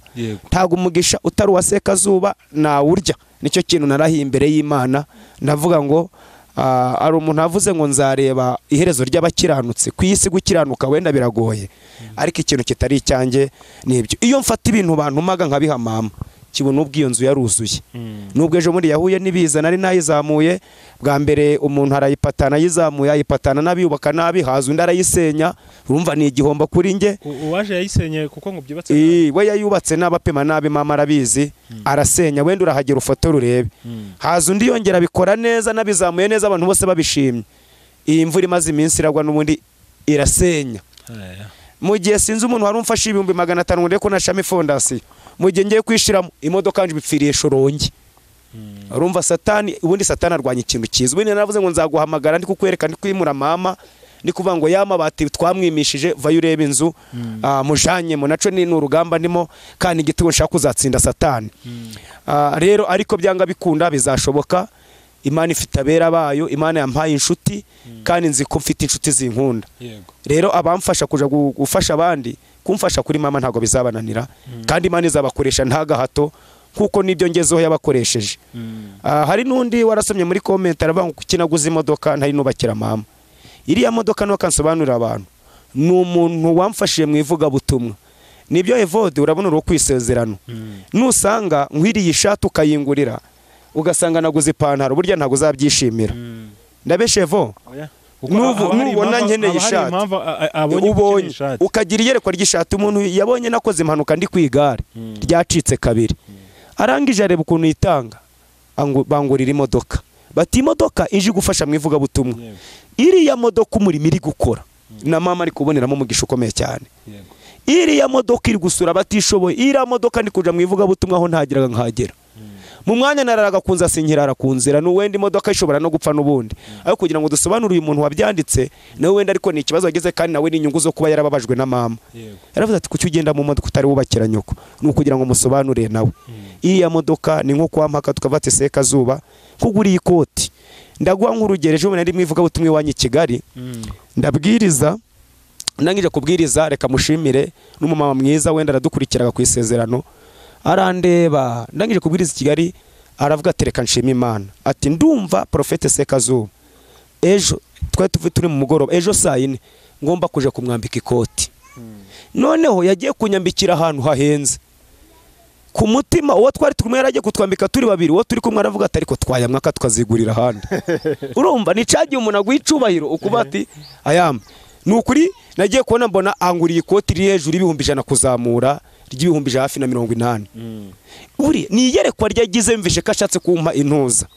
ntago umugisha utari uwa Sekazuba nawurya. Nicyo kintu narahiye imbere y'Imana, ndavuga ngo ari umuntu avuze ngo nzareba iherezo ry'abakiranutse. Ku isi gukiranuka wenda biragoye, ariko ikintu kitari icyanjye nibyo. Iyo mfata ibintu bantumaga nkabiha mama, kibona ubwo iyo nzu yaruzuye. Nubwo ejo muri yahuye n'ibiza nari nayizamuye bwa mbere, umuntu arayipatana yizamuye, ayipatana n'abiyubaka nabi, haza undi arayisenya. Urumva ni igihombo kuri nge. Uwaje yayisenye kuko ngo byubatse nabi, we yayubatse n'abapima nabi, mama arabizi, arasenya. Wenda urahagera ufoto urebe. Haza undi yongera abikora neza, nabizamuye neza, abantu bose babishimye. Iyi mvura imaze iminsi iragwa n'ubundi irasenya. Mu gihe sinzi umuntu wari umfashe 500,000 ngo ndeko nashami fondasiyo, mu gihe ngiye kwishiramo imodoka nje bipfiriye Shorongi. Urumva Satani, ubundi Satani arwanya ikintu cyiza. Ubundi naravuze ngo nzaguhamagara ndi kukwereka, ndi kwimura mama, ndi kuvuga ngo ya mabati twamwimishije, vayo urebe inzu mujanye mu naco ni urugamba ndimo, kandi igitego nshaka kuzatsinda Satani. Rero ariko byanga bikunda bizashoboka. Imana ifite abera bayo, Imana yampaye inshuti, kandi nzi ko mfite inshuti zinkunda. Rero abamfasha kuja gufasha abandi, kumfasha kuri mama ntago bizabananira, kandi Imana izabakoresha nta gahato, kuko nibyo ngezeho yabakoresheje. Hari nundi warasomye muri comment aravuga ngo kuki naguze imodoka ntari nubakira mama. Iriya modoka no kansobanurira abantu, ni umuntu wamfashije mu ivuga butumwa. Nibyo Evode, urabona uri kwisezerano. Nusanga nkwiriye ishati ukayingurira, ugasanga naguze ipantaro, burya ntago uzabyishimira. Ndabeshe vo nubona nkeneye ishati ubonye ukagira iyerekwa ry'ishati. Umuntu yabonye nakoze impanuka ndi kwigare ryacitse kabiri, arangije areba ukuntu yitanga, bangurira imodoka. Bati imodoka ije gufasha mu ivuga butumwa. Iriya modoka umurimo iri gukora na mama ari kuboneramo umugisha ukomeye cyane. Iriya modoka iri gusura abatishoboye. Iriya modoka ndi kuja mu ivuga butumwa aho ntagiraga nkagera. Mu mwanya nararaga kunza sinkirara kunzira, n'uwenda imodoka ishobora no gupfa n'ubundi. Ariko kugira ngo dusobanure uyu muntu wabyanditse, nawe wenda ariko ni ikibazo yagize, kandi nawe ni inyungu zo kuba yarababajwe na mama. Yaravuze ati kuki ugenda mu modoka utari wubakira nyoko? Ni ukugira ngo musobanure nawe. Iriya modoka ni nko kwampaka tukavate Sekazuba kuguriye ikoti. Ndaguha nk'urugero, ejo nari mwivuga butumwe wanyu i Kigali, ndabwiriza, ndangije kubwiriza, reka mushimire n'umumama mwiza wenda aradukurikiraga ku isezerano, arandeba. Ndangije kubwiriza i Kigali, aravuga ati reka nshima Imana, ati ndumva Prophète Sekazuba ejo twari turi mu mugoroba, ejo saa 4 ngomba kuja kumwambika ikoti. Noneho yagiye kunyambikira ahantu hahenze. Ku mutima uwo twari kumwe yaragiye kutwambika turi babiri, uwo turi kumwe aravuga ati ariko twayamwaka tukazigurira ahandi. Urumva ni cagiye umuntu aguha icubahiro ukuba ati ayamba. Nukuri nagiye kubona mbona anguriye ikoti riri hejuru 100,000 kuzamura, ry'ibihumbi hafi na 80. Uri ni iyerekwa ryagize mvishe ko ashatse kumpa intuza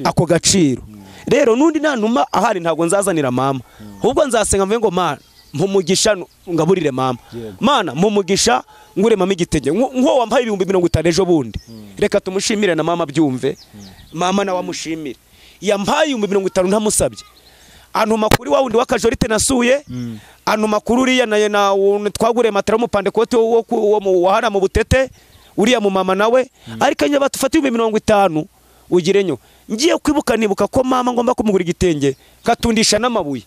ako gaciro. Rero nundi nantuma ahari ntago nzazanira mama, ahubwo nzasenga mvuge ngo mana mpumugisha ngaburire mama, mana mpumugisha ngure mama igitenge nko wampaye 50,000 ejo bundi. Reka tumushimire na mama byumve, mama nawe amushimire. Yampaye 50,000 ntamusabye. Antuma kuri wa wundi w'akajorite nasuye, antuma kuri uriya naye na twagure matera mu pandekote wo wahana mu butete, uriya mu mama nawe, ariko njye batufata 50,000 ugire nyo. Ngiye kwibuka nibuka ko mama ngomba kumugura igitenge katundisha n'amabuye.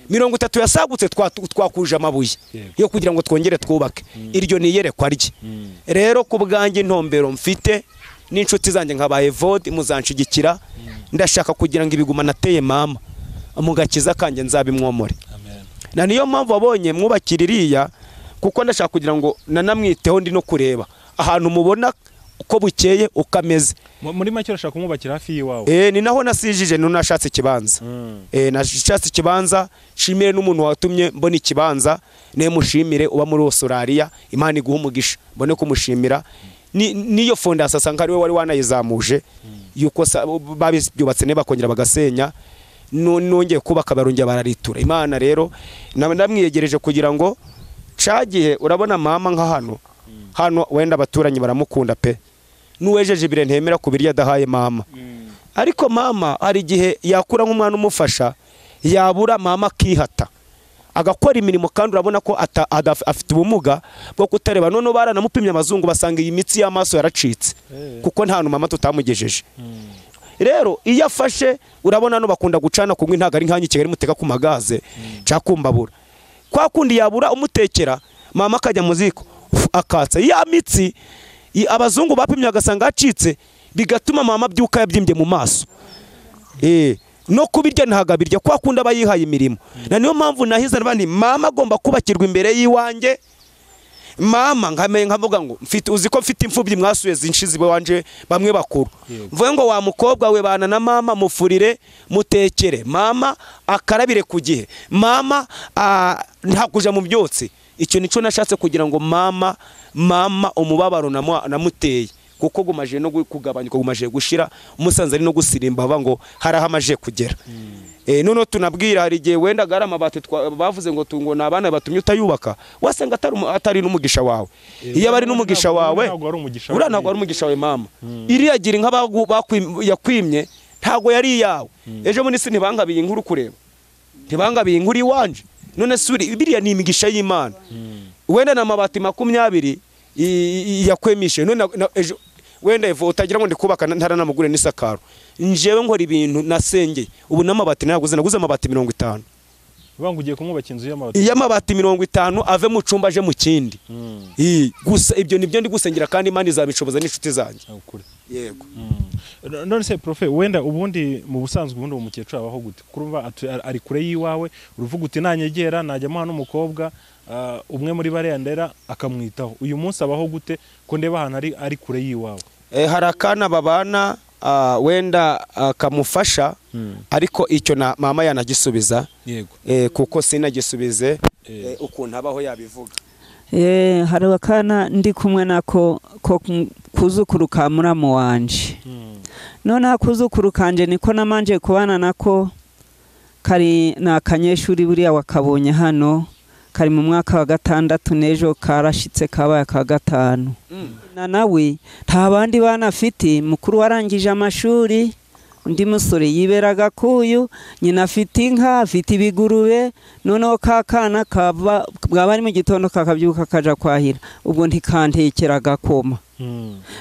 30 yasagutse twakuje amabuye yo kugira ngo twongere twubake. Iryo ni iyerekwa rye. Rero ku bwanjye intombero mfite n'inshuti zanjye nka Evode muzanshigikira, ndashaka kugira ngo ibiguma nateye mama mu gakiza kanjye nzabimwomore. Na niyo mpamvu wabonye mwubakira iriya, kuko ndashaka kugira ngo nanamwiteho ndi no kureba ahantu mubona uko bukeye ukameze. Muri make urashaka kumwubakira hafi yiwawe? Ni naho nasijije, nunashatse ikibanza. Nashatse ikibanza, nshimire n'umuntu watumye mbona ikibanza, ne mushimire uba muri Australia, Imana iguha umugisha, mbone kumushimira. Niyo fondasiyo asanga ari we wari wanayizamuje, yuko babibyubatse ne bakongera bagasenya, nongeye kubaka barongera bararitura. Imana rero ndamwiyegereje kugira ngo cagihe urabona mama nka hano hano wenda abaturanyi baramukunda pe, nuwejeje ibire ntemera kubirya adahaye mama. Ariko mama hari igihe yakura nk'umwana umufasha, yabura mama akihata. Agakora imirimo kandi urabona ko afite ubumuga bwo kutareba. None baranamupimye abazungu basanga iyi mitsi y'amaso yaracitse kuko nta mama tutamugejeje. Rero iyo afashe urabona no bakunda gucana kumwe, ntago ari nkanyi Kigali muteka ku magaze cyakumbabura kwa kundi yabura umutekera mama akajya muziko akatsa ya mitsi. Abazungu bapimye agasanga acitse, bigatuma mama byuka yabyimbye mu maso. No kubirya ntagabirya kwa kundi abayihaye imirimo. Na niyo mpamvu nahize nabandi mama agomba kubakirwa imbere yiwanjye. Mama nkameye nkavuga ngo mfite uzi ko mfite imfubyi mwasuye zinshizi wanje bamwe bakuru. Mvuye ngo wa mukobwa we bana na mama mufurire mutekere, mama akarabire ku gihe, mama ntakuja mu byotsi. Icyo nico nashatse kugira ngo mama umubabaro namuteye kuko gumaje no kugabanyuka, gumaje gushira umusanze ari no gusirimba bava ngo harahamaje kugera. None tunabwira hari igihe wenda gara amabati bavuze ngo tungo nabana batumye utayubaka, wasanga atari n'umugisha wawe. Iyo bari n'umugisha wawe ura ntabwo ari umugisha wawe mama. Iriya gira inka yakwimye ntago yari yawe. Ejo muri si ntibangabiye inkuru kureba, ntibangabiye inkuru iwanje. None suri biriya ni imigisha y'Imana. Wenda na mabati 20 yakwemishe none ejo wenda ivo utagira ngo ndikubaka ntaranamugure n'isakaro. Njewe nkora ibintu nasengeye ubu namabati naguze amabati 50. Ubango ugiye kumwubaka inzu y'amabati y'amabati 50 ave mu cumba aje mu kindi. Gusa ibyo nibyo ndi gusengera kandi Imana izabishoboza n'inshuti zanjye. Yego. None se profe wenda ubundi mu busanzwe ubundi umukecuru abaho gute? Kurumva ari kure yiwawe uruvuga uti nanyegera najya muha n'umukobwa umwe muri bare ndera akamwitaho. Uyu munsi abaho gute ko ndeba ahantu ari kure yiwawe? Hari akana babana wenda kamufasha ariko icyo na mama yanagisubiza. Yego. Kuko sinagisubize ukuntu abaho yabivuga. Hari akana ndi kumwe nako ko kuzukuru ka muramu wanje. None akuzukuru kanje niko namanje kubana nako kari na kanyeshuri buriya wakabonye hano kari mu mwaka wa 6 nejo karashitse kabaye ka 5. Na nawe nta bandi bana afite, mukuru warangije amashuri, undi musore yiberaga kuyu, nyina afite inka, afite ibigurube, noneho kakana kava bwaba ari mu gitondo kakabyuka kaja kwahira, ubwo ntikantekera gakoma.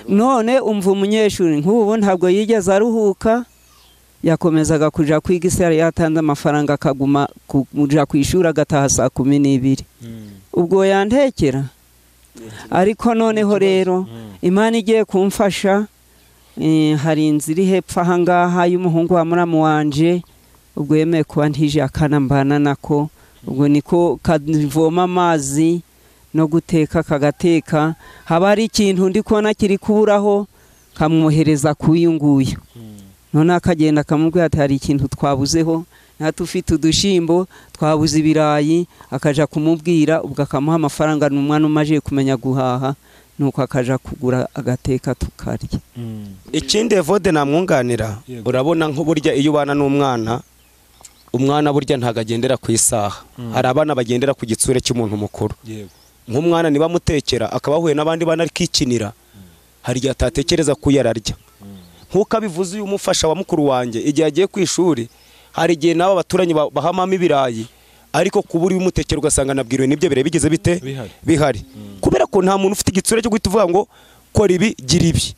None umva umunyeshuri nk'ubu ntabwo yigeze aruhuka, yakomezaga kuja kwiga isi yari yatanze amafaranga akaguma kuja kwishura agataha saa 12. Ubwo yantekera. Ariko noneho rero Imana igiye kumfasha, hari inzira iri hepfo aha ngaha y'umuhungu wa muramu wanje, ubwo yemeye kuba ntije akana mbana nako, ubwo niko kavoma amazi no guteka kagateka, haba hari ikintu ndi kubona kiri kuburaho kamwohereza kuyu nguyu. None akagenda akamubwira ati hari ikintu twabuzeho, natufite udushimbo twabuze ibirayi, akaja kumubwira ubwo akamuha amafaranga n'umwana umaje kumenya guhaha, nuko akaja kugura agateka tukarya. Ikindi Evode namwunganira, urabona nk'uburya iyo ubana n'umwana, umwana burya ntagagendera ku isaha. Hari abana bagendera ku gitsure cy'umuntu mukuru. Nk'umwana niba mutekera akabahuye n'abandi bana arikikinira, hari igihe atatekereza kuyararya. Nkuko abivuze uyu mufasha wa mukuru wanjye igihe agiye ku ishuri, hari igihe nabo abaturanyi bahamamo ibirayi, ariko kuburi umutekera ugasanga nabwiriwe nibyo bire bigeze bite bihari. Kubera ko nta muntu ufite igitsure cyo guhita uvuga ngo kora ibi gira ibi.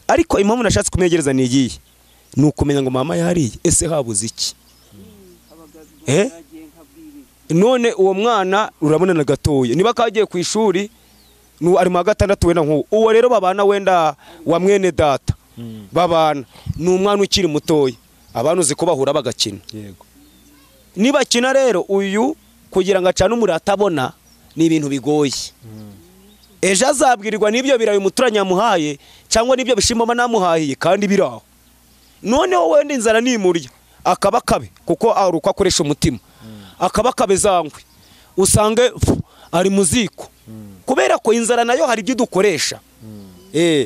Ariko impamvu nashatse kumwegereza ni iyihe? Ni ukumenya ngo mama yariye, ese habuze iki? None uwo mwana urabona na gatoye niba kagiye ku ishuri ari mu wa 6 wenda nk'uwo. Uwo rero babana wenda wa mwene data babana ni umwana ukiri mutoya, abantu uzi ko bahura bagakina. Yego. Nibakina rero uyu kugira ngo acane umuriro atabona ni ibintu bigoye. Ejo azabwirirwa n'ibyo birayi umuturanyi yamuhaye cyangwa n'ibyo bishimbo namuhaye kandi biraho. Noneho wenda inzara nimurya akaba kabe kuko ari uko akoresha umutima, akaba kabe zangwe usange ari muziko. Kubera ko inzara nayo hari ibyo dukoresha.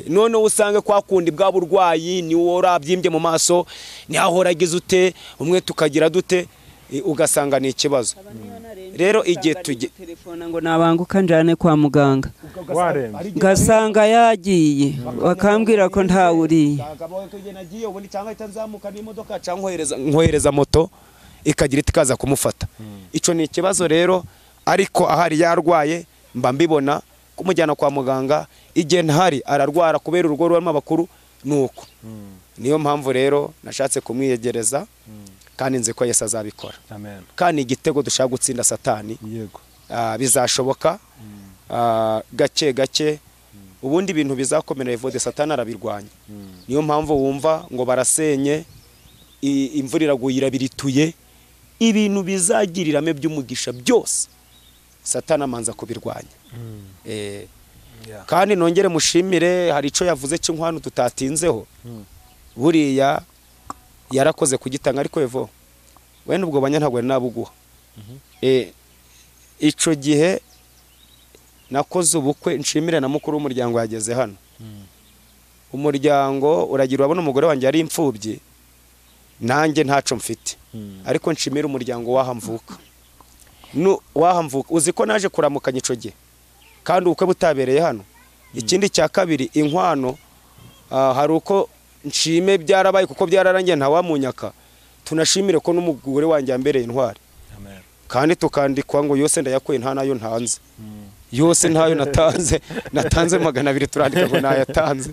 None usange kwa kundi bwa burwayi ni worabyimbye mu maso, ni ahora agize ute umwe tukagira dute, ugasanga ni ikibazo. Rero igihe tujye telefone ngo nabanguka njane kwa muganga, ngasanga yagiye bakambwira ko ntawuri. Nkohereza moto ikagira itikaza kumufata. Icyo ni ikibazo rero, ariko ahari yarwaye mba mbibona kumujyana kwa muganga, igihe ntahari ararwara kubera urugo rurimo abakuru nuko. Niyo mpamvu rero nashatse kumwiyegereza kandi nzi ko Yesu azabikora. Amen. Kandi igitego dushaka gutsinda Satani. Yego. Bizashoboka gake gake. Ubundi ibintu bizakomera Evode Satani arabirwanya. Niyo mpamvu wumva ngo barasenye, imvura iraguye irabirituye, ibintu bizagirirame by'umugisha byose Satani amanza kubirwanya. Kandi nongere mushimire, hari ico yavuze cy'inkwano tutatinzeho. Buriya yarakoze kugitanga, ariko Evo wenda ubwo banya ntabwo nabuguha. Ico gihe nakoze ubukwe, nshimire na mukuru w'umuryango yageze hano. Umuryango uragira urabona umugore wanjye ari imfubyi, nanjye ntaco mfite. Ariko nshimire umuryango wahamvuka. Wahamvuka uzi ko naje kuramukanya ico gihe kandi ubukwe butabereye hano. Ikindi cya kabiri, inkwano hari uko nshime byarabaye kuko byararangiye nta wamunyaka. Tunashimire ko n'umugore wanjye yambereye intwari. Amen. Kandi tukandikwa ngo yose ndayakuye nta nayo ntanze. Yose ntayo natanze, natanze 200 turandika ngo nayatanze.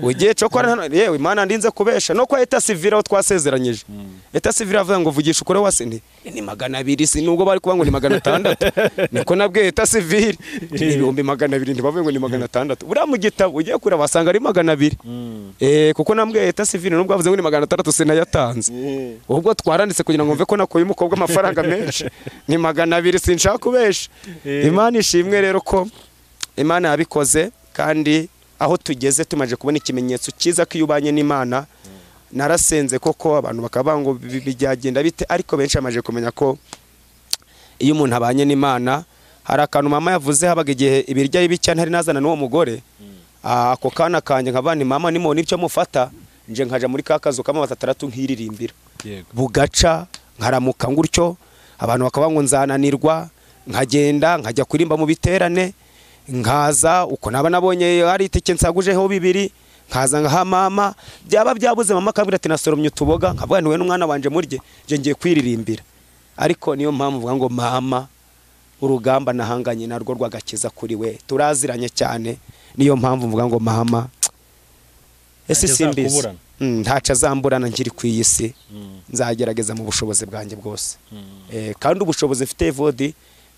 Ugiye cokora yewe Imana ndinze kubesha no kwa eta civile aho twasezeranyije. Eta civile avuga ngo vugisha ukore wase ni 200 si nubwo bari kuba ngo ni 600. Niko nabwiye eta civile ni 200,000 ntibavuye ngo ni 600. Buriya mu gitabo ugiye kure basanga ari 200. Kuko nabwiye eta civile nubwo bavuze ngo ni 600 sinayatanze. Ubwo twaranditse kugira ngo mve ko nakoye umukobwa amafaranga menshi. Ni 200 sinshaka kubesha. Imana ishimwe rero ko Imana yabikoze, kandi aho tugeze tumaje kubona ikimenyetso cyiza ko iyo ubanye n'Imana. Narasenze koko abantu bakaba ngo bijyagenda bite, ariko benshi amaje kumenya ko iyo umuntu abanye n'Imana. Hari akantu mama yavuze, habaga igihe ibirya ibicya ntari nazana n'uwo mugore. Ako kana kanje nkabana mama nimona icyo mufata, nje nkaja muri kakazu kama 3 nkiririmbira. Bugaca nkaramuka ngutyo, abantu bakaba ngo nzananirwa, nkagenda nkajya kurimba mu biterane, nkaza uko naba nabonye hari itike nsagujeho 2 nkaza nkaha mama, byaba byabuze mama akambwira ati nasoromye utuboga, nkavuga nti we n'umwana wanje murye, nje ngiye kwiririmbira. Ariko niyo mpamvu mvuga ngo mama urugamba nahanganye narwo rwagakiza kuri we, turaziranye cyane. Niyo mpamvu mvuga ngo mama ese simbizi ntaca azamburana nkiri ku iyi si, nzagerageza mu bushobozi bwanjye bwose. Kandi ubushobozi mfite Evode,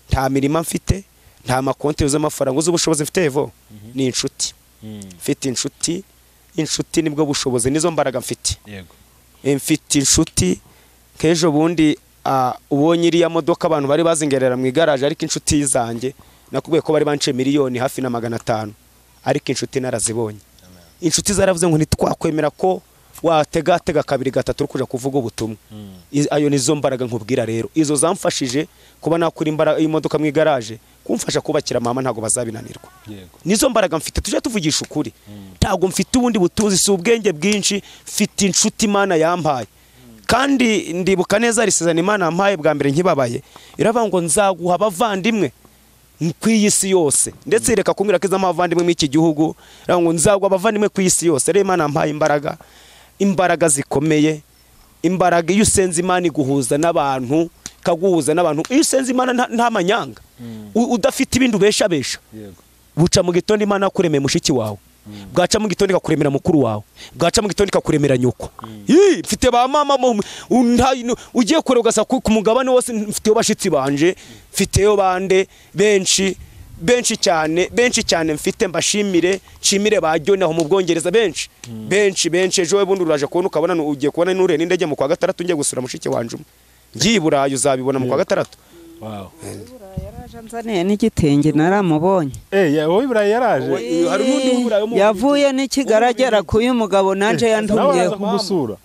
nta mirima mfite, nta makonti z'amafaranga, uzi ubushobozi mfite Evo ni inshuti. Mfite inshuti, inshuti nibwo bushobozi, nizo mbaraga mfite. Yego. Mfite inshuti kejo bundi ubonye iriya modoka abantu bari bazingerera mu igaraje, ariko inshuti zanjye nakubwiye ko bari bance miliyoni hafi na 500, ariko inshuti narazibonye. Inshuti zaravuze ngo ntitwakwemera ko watega tega 2 3 kuja kuvuga ubutumwa. Ayo nizo mbaraga nkubwira rero, izo zamfashije kuba nakura imbaraga imodoka mu igaraje, kumfasha kubakira mama ntago bazabinanirwa. Nizo mbaraga mfite, tuje tuvugisha ukuri. Ntago mfite ubundi butunzi, si ubwenge bwinshi, mfite inshuti Imana yampaye. Kandi ndibuka neza risezerano Imana yampaye bwa mbere nkibabaye, iravuga ngo nzaguha abavandimwe ku isi yose, ndetse ireka kumbwira ko izamavandimwe mu iki gihugu, iravuga ngo nzaguha abavandimwe ku isi yose. Rero Imana yampaye imbaraga, imbaraga zikomeye, imbaraga iyo usenze Imana iguhuza n'abantu, ikaguhuza n'abantu. Iyo usenze Imana nta manyanga, udafite ibindi ubeshabesha. Buca mu gitondo Imana akuremeye mushiki wawe, bwaca mu gitondo ikakuremera mukuru wawe, bwaca mu gitondo ikakuremera nyoko. Mfite ba mama ugiye kure ugasa ku mugabane wose, mfite bashitsi banje, mfiteyo bande benshi benshi cyane, benshi cyane mfite, mbashimire, nshimire ba John aho mu Bwongereza, benshi benshi benshi. Ejo bundi uraje kubona ukabona ugiye kubona nure n'indege mu kwa 6 ngiye gusura mushiki wanje ngiye i Burayi, uzabibona mu kwa 6. Wow. Yaraje anzaniye n'igitenge naramubonye. Wowe i Burayi yaraje? Hari n'undi w'i Burayi yavuye n'ikigaragera kuyu mugabo nanje yantumyeho kumusura.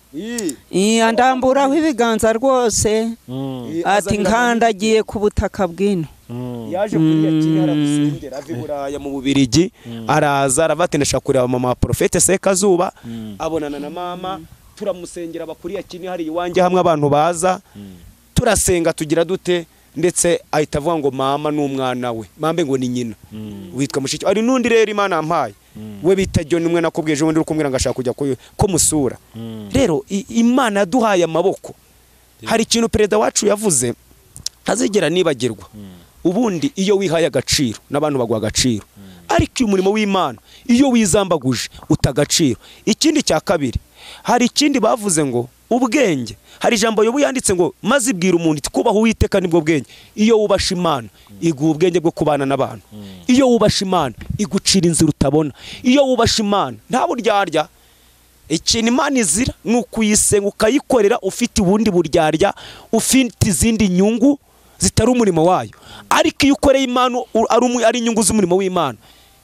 Andamburaho ibiganza rwose, ati nkandagiye ku butaka bwino. Yaje kuri yakini haradusengera ava i Buraya mu Bubirigi, araza aravatindasha kureba mama wa Profete Sekazuba, abonana na mama, turamusengera bakuri yakini hari iwanjye hamwe abantu baza, turasenga tugira dute, ndetse ahita avuga ngo mama n'umwana we, mambe ngo ni nyina witwa mushiki. Ari nundi rero Imana yampaye we bita John, umwe nakubwiye ejo bundi uri kumbwira ngo ashaka kujya ko musura. Rero Imana yaduhaye amaboko. Hari ikintu perezida wacu yavuze Ntazigera nibagirwa. Ubundi iyo wihaye agaciro n'abantu baguha agaciro, ariko uyu murimo w'Imana iyo wizambaguje utagaciro. Ikindi cya kabiri, hari ikindi bavuze ngo ubwenge. Hari ijambo Yobu yanditse ngo maze ibwira umuntu iti kubaha Uwiteka nibwo bwenge. Iyo wubasha Imana iguha ubwenge bwo kubana n'abantu. Iyo wubasha Imana igucira inzira utabona. Iyo wubasha Imana nta buryarya. Ikintu Imana izira ni ukuyisenga ukayikorera ufite ubundi buryarya, ufite izindi nyungu zitari umurimo wayo. Ariko iyo ukoreye Imana ari inyungu z'umurimo w'Imana,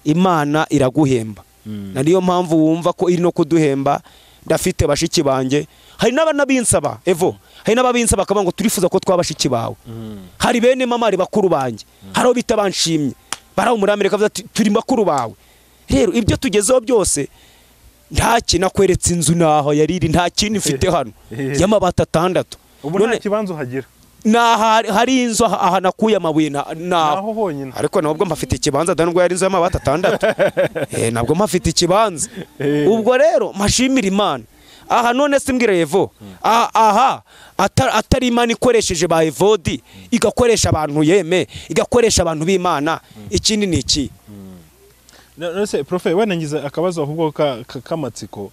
Imana iraguhemba. Na niyo mpamvu wumva ko iri no kuduhemba. Ndafite bashiki banjye, hari n'abinsaba Evo, hari n'ababinsaba bakavuga ngo turifuza ko twabashiki bawe. Hari bene mama, ari bakuru banjye, hari abo bita banshimye baraho muri Amerika bavuga ati turi bakuru bawe. Rero ibyo tugezeho byose, nta kintu nakweretse inzu naho yariri, nta kintu mfite hano y'amabati 6. Ubu nta kibanza uhagira? Hari inzu aha nakuye amabuye naho honyine, ariko nabwo mpafite ikibanza, nubwo yari inzu y'amabati 6 nabwo mpafite ikibanza. Ubwo rero mpashimira Imana. Aha none simbwira Evo, aha atari Imana ikoresheje ba Evodi, igakoresha abantu yeme, igakoresha abantu b'Imana, ikindi ni iki? None se Profe, wenda ngize akabazo ahubwo k'amatsiko.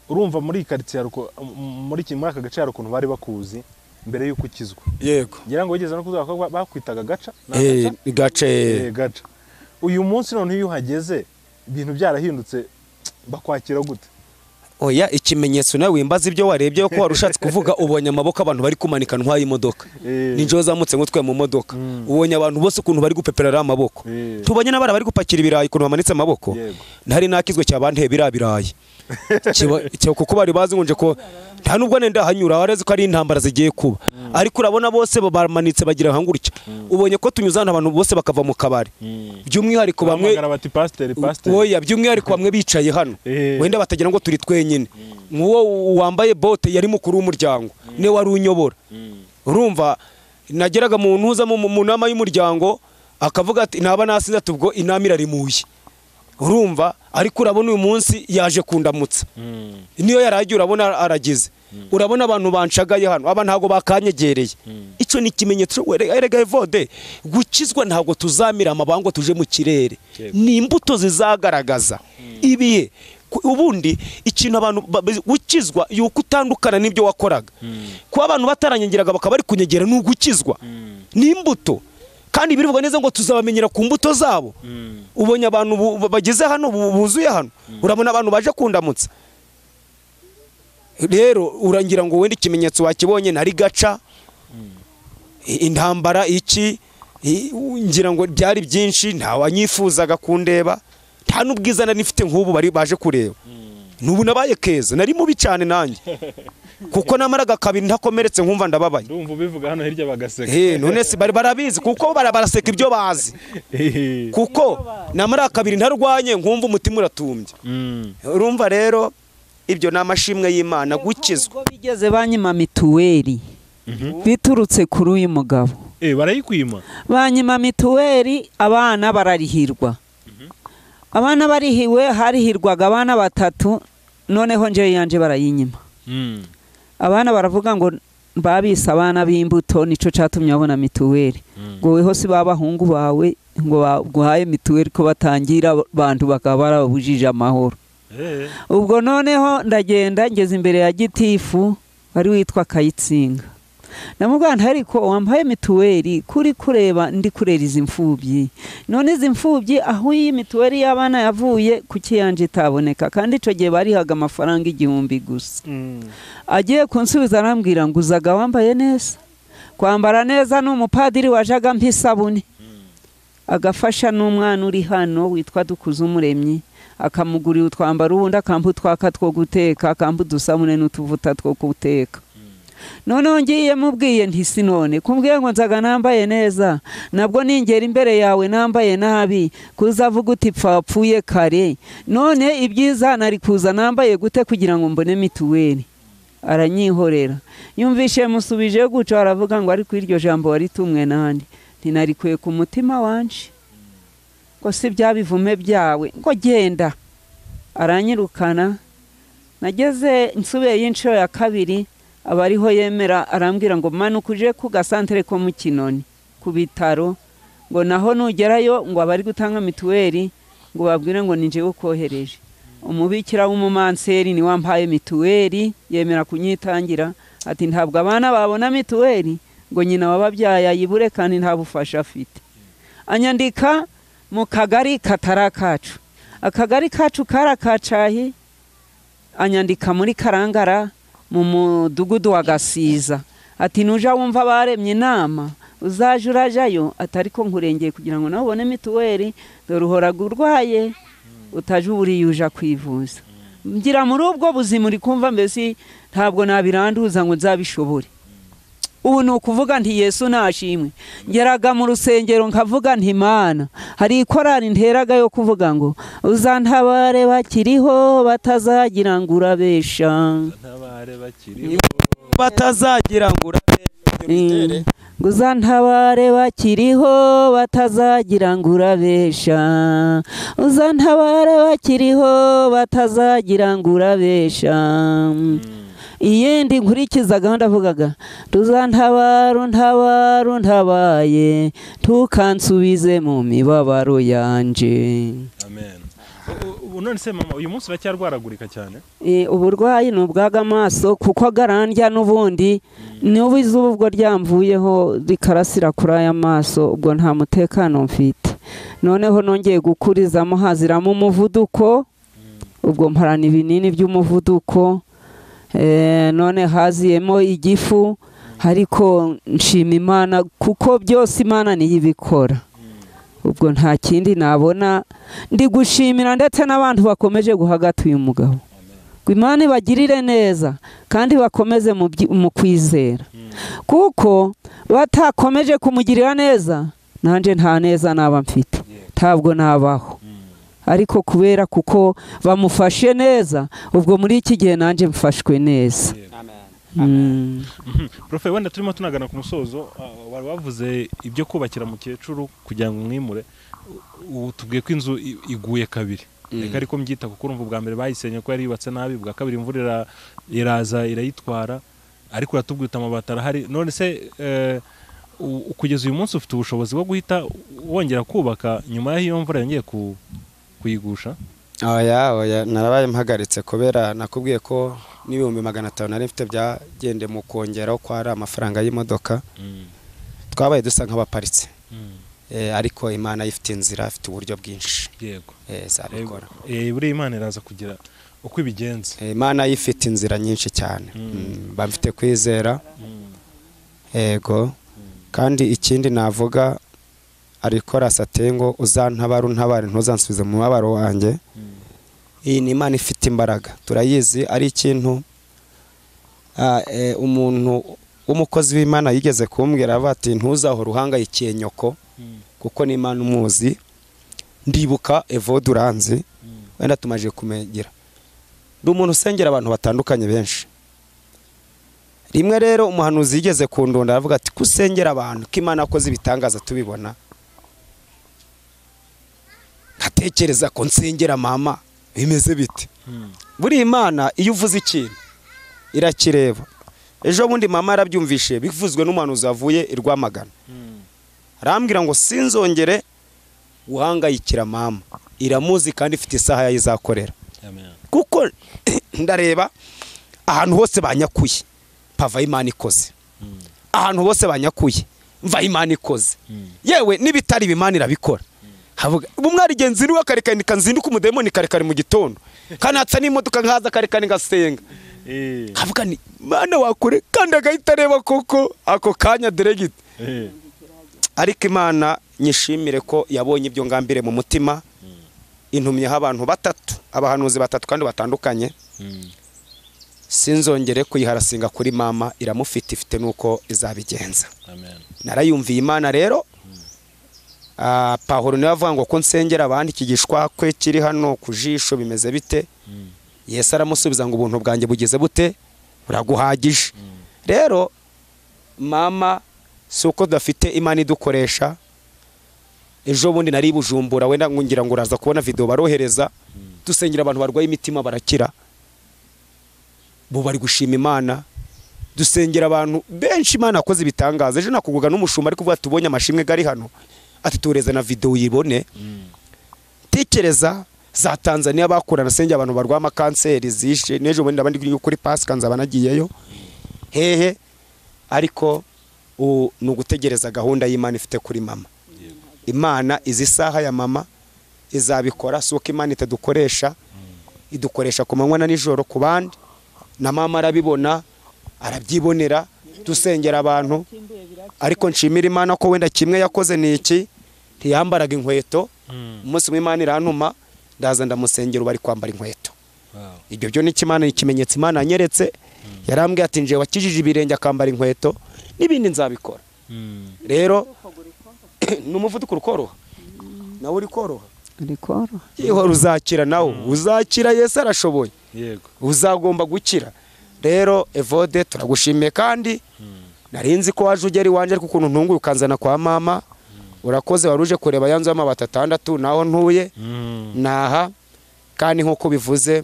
Urumva muri quartier muri aka gace hari ukuntu bari bakuzi mbere y'uko ukizwa. Yego. Ngira ngo wigeze no kuzuba ko bakwitaga gaca? Gace. Gaca. Uyu munsi none iyo uhageze ibintu byarahindutse, bakwakira gute? Oya, ikimenyetso nawe wimbaza ibyo warebye ko warushatse kuvuga, ubonye amaboko abantu bari kumanika ntwaye imodoka. Ninjo zamutse ngo twe mu modoka. Ubonye abantu bose ukuntu bari gupeperera amaboko. Tubonye n'abara bari gupakira ibirayi ukuntu bamanitse amaboko. Ntari nakizwe cyabanteye birayi. Kuko bari bazi ngo nje ko nta nubwo nenda hanyura wareze ko ari intambara zigiye kuba. Ariko urabona bose bamanitse bagira hangurya. Ubonye ko tunyuzana abantu bose bakava mu kabari. By'umwihariko bamwe bati pastor pastor. Oya, by'umwihariko bamwe bicaye hano. Wenda batagira ngo turi twenyine. Nk'uwo wambaye bote yari mukuru w'umuryango, ne wari unyobora. Urumva nageraga mu ntuza mu nama y'umuryango akavuga ati naba nasize tubwo inama irarimuye. Urumva ariko urabona uyu munsi yaje kundamutsa. Niyo yaragiye urabona aragize. Urabona abantu banshagaye hano, aba ntago bakanyegereye. Ico ni ikimenyetso. Erega Evode, gukizwa ntago tuzamira amabango tuje mu kirere. Ni imbuto zizagaragaza ibihe. Ubundi ikintu abantu gukizwa yuko utandukana n'ibyo wakoraga. Kuba abantu bataranyengeraga bakaba bari kunyegera ni ugukizwa. Ni imbuto. Kandi birivuga neza ngo tuzabamenyera ku mbuto zabo. Ubonye abantu bageze hano buzuye hano, urabona abantu baje kundamutsa. Rero urangira ngo wenda ikimenyetso wakibonye nari gaca intambara iki, ngira ngo byari byinshi, nta wanyifuzaga kundeba, nta n'ubwiza nari nifite nk'ubu bari baje kureba. Nubu nabaye keza, nari mubi cyane nanjye. Kuko namaraga kabiri ntakomeretse nkumva ndababaye. Ndumva ubivuga hano hirya bagaseka. None se bari barabizi kuko baraseka ibyo bazi. Kuko namaraga kabiri ntarwanye nkumva umutima uratumbye. Urumva rero ibyo ni amashimwe y'Imana gukizwa. Ubwo bigeze banyima mituweli biturutse kuri uyu mugabo. Barayikwima. Banyima mituweli, abana bararihirwa. Abana barihiwe, harihirwaga abana 3, noneho nje yanje barayinyima. Abana baravuga ngo babise abana b'imbuto nico catumye babona mituweli. Ngo weho si babahungu bawe ngo baguhaye mituweli ko batangira abantu bakaba barabujije amahoro. Ubwo noneho ndagenda ngeze imbere ya gitifu wari witwa Kayitsinga. Namubwira ariko wampaye mituweli kuri kureba ndi kurera izi mfubyi. None izi mfubyi aho iyi mituweli y'abana yavuye kuki yanje itaboneka, kandi ico gihe barihaga amafaranga 1000 gusa. Agiye kunsubiza arambwira ngo uzaga wambaye neza. Kwambara neza n'umupadiri wajaga mpisabune. Agafasha n'umwana uri hano witwa Dukuzumuremyi, akamugurira utwambaro ubundi akampa utwaka two guteka, akampa udusabune n'utuvuta two guteka. Noneho ngiye mubwiye nti sinone kumbwiye ngo nzaga nambaye neza, nabwo ningera imbere yawe nambaye nabi kuzavuga uti pfapfuye kare, none ibyiza nari kuza nambaye gute kugira ngo mbone mituweli? Aranyihorera. Yumvishe musubije guca aravuga ngo ariko iryo jambo wari tumwe nandi ntinarikuye ku mutima wanje, ngo si bya bivume byawe, ngo genda. Aranyirukana. Nageze nsubeye inshuro ya kabiri abariho yemera arambwira ngo manuka uje ku gasantere ko mu Kinoni. ku bitaro, ngo naho nugerayo ngo abari gutanga mituweli ngo babwire ngo ni njyewe ukohereje. Umubikira w'umumanseri ni wampaye mituweli, yemera kunyitangira, ati ntabwo abana babona mituweli ngo nyina wababyaye ayibure kandi nta bufasha afite. Anyandika mu kagari katari akacu, akagari kacu kari akacahi, anyandika muri Karangara mu mudugudu wa Gasiza, ati nuja wumva baremye inama uzaje urajayo, ati ariko nkurengeye kugira ngo nawe ubone mituweli, dore uhoraga urwaye utaje uburiye uja kwivuza. Ngira muri ubwo buzima uri kumva mbese ntabwo nabiranduza ngo nzabishobore. Ubu ni ukuvuga nti Yesu nashimwe. Ngeraga mu rusengero nkavuga nti Mana, hari ikorari nteraga yo kuvuga ngo uzantabare bakiriho batazagira ngo urabesha. Ntabare bakiriho batazagira ngo urabesha. Uzantabare bakiriho batazagira ngo urabesha. Uzantabare bakiriho batazagira ngo urabesha. Iyindi nkurikiza gahunda avugaga tuzantabara untabara untabaye tukansubize mu mibabaro yanje. Amen. Ubu none se mama uyu munsi uracyarwaragurika cyane? Uburwayi ni ubwaga amaso kuko garandya n'ubundi n'ubu izuba ubwo ryamvuyeho rikarasira kuri aya maso, ubwo nta mutekano mfite. Noneho nongeye gukurizamo haziramo umuvuduko, ubwo mparana ibinini by'umuvuduko. None haziyemo igifu, ariko nshima Imana kuko byose Imana niyo ibikora. Ubwo nta kindi nabona, ndi gushimira ndetse n'abantu bakomeje guhagata uyu mugabo. Ngo Imana ibagirire neza kandi bakomeze mu kwizera, kuko batakomeje kumugirira neza nanje nta neza naba mfite, ntabwo nabaho. Ariko kubera kuko bamufashe neza, ubwo muri iki gihe nanje mfashwe neza. Amen. Profe, wenda turimo tunagana ku musozo, wari wavuze ibyo kubakira mukecuru kugira ngo mwimure, ubu tubwiye ko inzu iguye kabiri. Reka ariko mbyita kuko urumva ubwa mbere bayisenye ko yari yubatse nabi, ubwa kabiri imvura iraza irayitwara, ariko uratubwita amabati arahari. None se kugeza uyu munsi ufite ubushobozi bwo guhita wongera kubaka nyuma y'iyo mvura yongeye kuyigusha? Oya, narabaye mpagaritse kubera nakubwiye ko n'ibihumbi 500 nari mfite byagende mu kongeraho ko ari amafaranga y'imodoka. Twabaye dusa nk'abaparitse. Ariko Imana ifite inzira, ifite uburyo bwinshi. Yego. Zabikora. Buri Imana iraza kugira uko ibigenza. Imana ifite inzira nyinshi cyane. Bamfite kwizera. Yego. Kandi ikindi navuga ariko rasatengo uzantabara untabare ntuzansubize mu mabaro wanjye. Iyi ni Imana ifite imbaraga, turayizi. Ari ikintu umuntu w'umukozi w'Imana yigeze kumbwira ati ntuzahora uhangayikiye nyoko kuko ni Imana umuzi. Ndibuka Evode uranzi, wenda tumaje kumegera, ndi umuntu usengera abantu batandukanye benshi. Rimwe rero umuhanuzi yigeze kundonda aravuga ati kusengera abantu ko Imana akoze ibitangaza tubibona, nkatekereza ko nsengera mama bimeze bite. Buri Imana iyo uvuze ikintu irakireba. Ejo bundi mama arabyumvishe bivuzwe n'umuhanuzi avuye i Rwamagana, arambwira ngo sinzongere guhangayikira mama, iramuzi kandi ifite isaha yayizakorera. Kuko ndareba ahantu hose banyakuye pava Imana ikoze, ahantu hose banyakuye mva Imana ikoze, yewe n'ibitari Imana irabikora. Havuga umwari genzi niwe karekane nzinduka umudemoni karekare mu gitondo kanatsa n'imodoka nkaza karekane ngasenga. Havuga ni Mana wakure kandi agahita areba koko ako kanya diregite. Ariko Imana nyishimire ko yabonye ibyo ngambire mu mutima, intumyeho abantu batatu, abahanuzi batatu kandi batandukanye. Sinzongere kuyiharasinga kuri mama, iramufite ifite nuko izabigenza. Amen. Narayumviye Imana rero. Pahoro niwe avuga ngo ko nsengera abandi ikigishwa kwe kiri hano kujisho bimeze bite? Yesu aramusubiza ngo ubuntu bwanjye bugeze bute? Buraguhagije. Rero mama si uko dafite Imana idukoresha. Ejo bundi nari Bujumbura, wenda ngira ngo uraza kubona video barohereza, dusengera abantu barwaye imitima barakira, bo bari gushima Imana. Dusengera abantu benshi, Imana yakoze ibitangaza. Ejo nakuvuga n'umushumba ari kuvuga tubonye amashimwe gari hano, ati tureza na video uyibone. Tekereza za Tanzania bakurana senge abantu barwa amakanseri zishe, n'ejo bundi abandi kuri Pasika nzaba nagiyeyo hehe. Ariko ni ugutegereza gahunda y'Imana ifite kuri mama. Imana izi saha ya mama izabikora, si uko Imana itadukoresha, idukoresha ku manywa na nijoro ku bandi, na mama arabibona, arabyibonera, dusengera abantu. Ariko nshimira Imana ko wenda kimwe yakoze ni iki, ntiyambaraga inkweto. Umunsi umwe Imana irantuma ndaza ndamusengera, bari kwambara inkweto. Ibyo byo ni Imana, ikimenyetso Imana yanyeretse. Yarambwiye ati nje wakijije ibirenge akambara inkweto, n'ibindi nzabikora. Rero n'umuvuduko ukoroha, nawe uri koroha, uri koroha, yihora uzakira, nawe uzakira. Yesu arashoboye, yego uzagomba gukira. Rero Evode turagushimiye, kandi narinzi ko waje ugera iwanje, ariko ukuntu ntunguye ukanzana kwa mama. Urakoze, waruje kureba yanzu y'amabati 6 naho ntuye naha. Kandi nkuko bivuze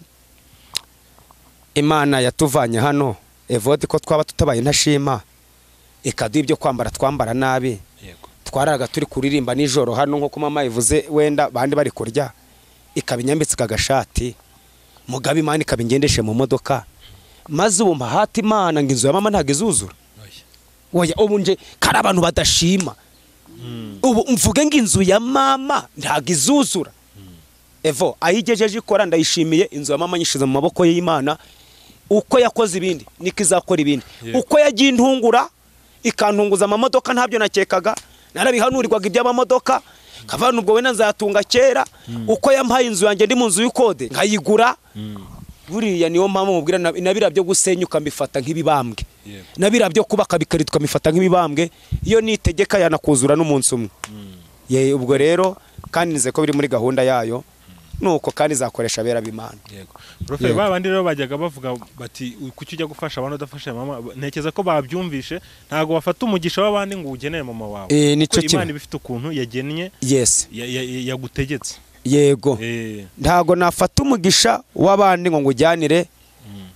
Imana yatuvanye hano Evode, ko twaba tutabaye ntashima, ikaduha ibyo kwambara twambara nabi. Twaraga turi kuririmba nijoro hano nkuko mama ivuze, wenda bandi bari kurya, ikabinyambitse kagashati mugabe, Imana ikabingendeshe mu modoka. Maze ubu mpahata Imana ngo inzu ya mama ntago izuzura. Oya, ubu nje kari abantu badashima. Ubu mvuge ngo inzu ya mama ntago izuzura. Evo ayigejeje ikora, ndayishimiye. Inzu ya mama nyishize mu maboko y'Imana. Uko yakoze ibindi niko izakora ibindi. Uko yagiye intungura ikantunguza amamodoka ntabyo nakekaga, narabihanurirwaga iby'amamodoka kavana ubwo wenda nzatunga kera. Uko yampaye inzu yanjye ndi mu nzu y'ukode nkayigura. Buriya niyo mpamvu mubwira nabira byo gusenyuka mbifata nk'ibibambwe, nabira byo kubaka bikaritwa mbifata nk'ibibambwe. Iyo nitegeka yanakuzura n'umunsi umwe. Ye ubwo rero kandi nize ko biri muri gahunda yayo, nuko kandi izakoresha abera b'Imana. Yego Profe, babandi rero bajyaga bavuga bati kuki ujya gufasha abantu udafasha mama, ntekeza ko babyumvishe, ntago bafata umugisha w'abandi ngo ugenere mama wawe. Nico Imana ibifite ukuntu yagennye, yes, yagutegetse. Yego, ntago nafata umugisha w'abandi ngo ngujyanire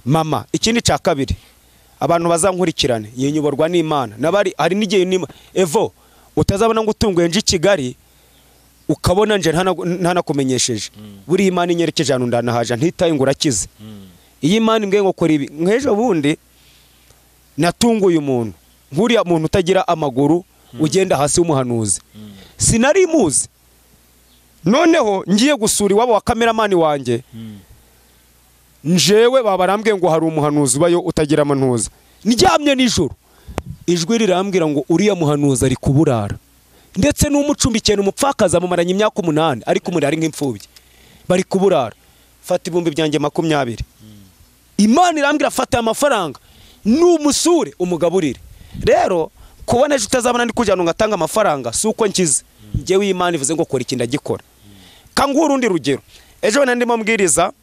mama. Ikindi cya kabiri, abantu bazankurikirane, yinyoborwa n'Imana. Nabari hari n'igihe nima Evo utazabona ngo utunguye nje i Kigali ukabona nje ntanakumenyesheje. Buri Imana inyerekeje ahantu ndanahaja ntitaye ngo urakize. Iyi Imana imbwiye ngo kora ibi, nk'ejo bundi natunguye umuntu nkuriya muntu utagira amaguru ugenda hasi w'umuhanuzi, sinari muzi. Noneho ngiye gusura iwabo wa kameramani wanjye, njewe babarambwiye ngo hari umuhanuzi ubayo utagira amantuza. Ndyamye nijoro ijwi rirambwira ngo uriya muhanuzi ari kuburara, ndetse n'umucumbikiye umupfakaza mumaranye imyaka 8 ariko umuri ari nk'imfubyi, bari kuburara. Fata ibumbi byanjye 20. Imana irambwira fata amafaranga n'umusure umugaburire. Rero kubona ejo utazabona ndi kujyana ngatanga amafaranga si uko nkize. Njyewe Imana ivuze ngo kora iki ndagikora. Kanguha urundi rugero, ejo wenda ndimo mbwiriza,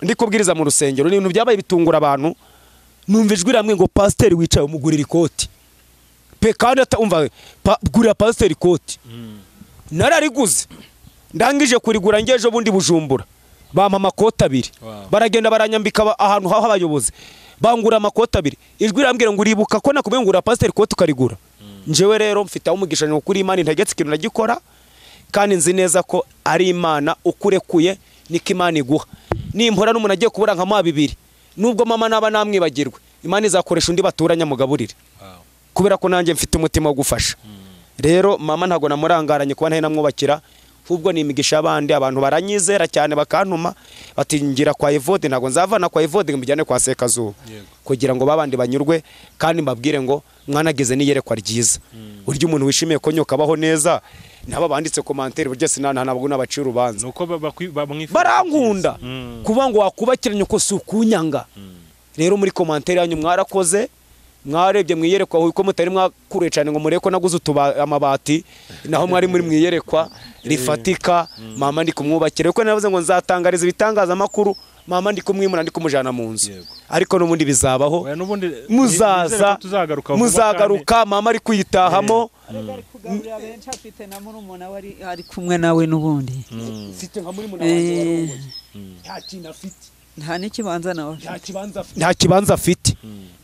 ndi kubwiriza mu rusengero, ni ibintu byabaye bitungura abantu. Numva ijwi ramwe ngo pasiteri wicaye umugurira ikoti pe, kandi umva gurira pasiteri ikoti. Narariguze, ndangije kurigura ngejo bundi Bujumbura bampa amakoti 2. Baragenda baranyambika ahantu haho abayobozi, bangura amakoti 2. Ijwi rambwira ngo uribuka ko nakubwiye ngo pasiteri ikoti ukarigura. Njewe rero mfite umugisha ni ukuri, Imana integetse ikintu nagikora, kandi nzi neza ko ari Imana ukurekuye niko Imana iguha. Nimpora n'umuntu agiye kubura nka ma 2, nubwo mama naba namwibagirwe, Imana izakoresha undi baturanya mugaburire. Kubera ko nanjye mfite umutima wo gufasha. Rero mama ntago namurangaranye kuba ntahe namwubakira, ahubwo ni imigisha abandi. Abantu baranyizera cyane bakantuma bati ngira kwa Evode, ntago nzavana kwa Evode ngo mbijyane kwa Sekazuba, kugira ngo babandi banyurwe, kandi mbabwire ngo mwanageze n'iyerekwa ryiza. Urya umuntu wishimiye ko nyoka baho neza, nabo banditse commentaire burya sinana ntabwo nabacira urubanza. Nuko barankunda kuba ngo wakubakira nyoko si ukunyanga. Rero muri commentaire yanyu mwarakoze, mwarebye mwiyerekwa uko mutari mwakure cyane ngo mureko naguze amabati, naho mwari muri mwiyerekwa rifatika. Mama ndi kumwubakira, kuko navuze ngo nzatangariza ibitangazamakuru, mama ndi kumwimura ndi kumujana mu nzu. Ariko n'ubundi bizabaho, muzaza muzagaruka mama ari kuyitahamo. Ari kumwe nawe n'ubundi mfite nka muri muna wanjye warongoye, nta kintu afite, nta n'ikibanza nawe, nta kibanza afite.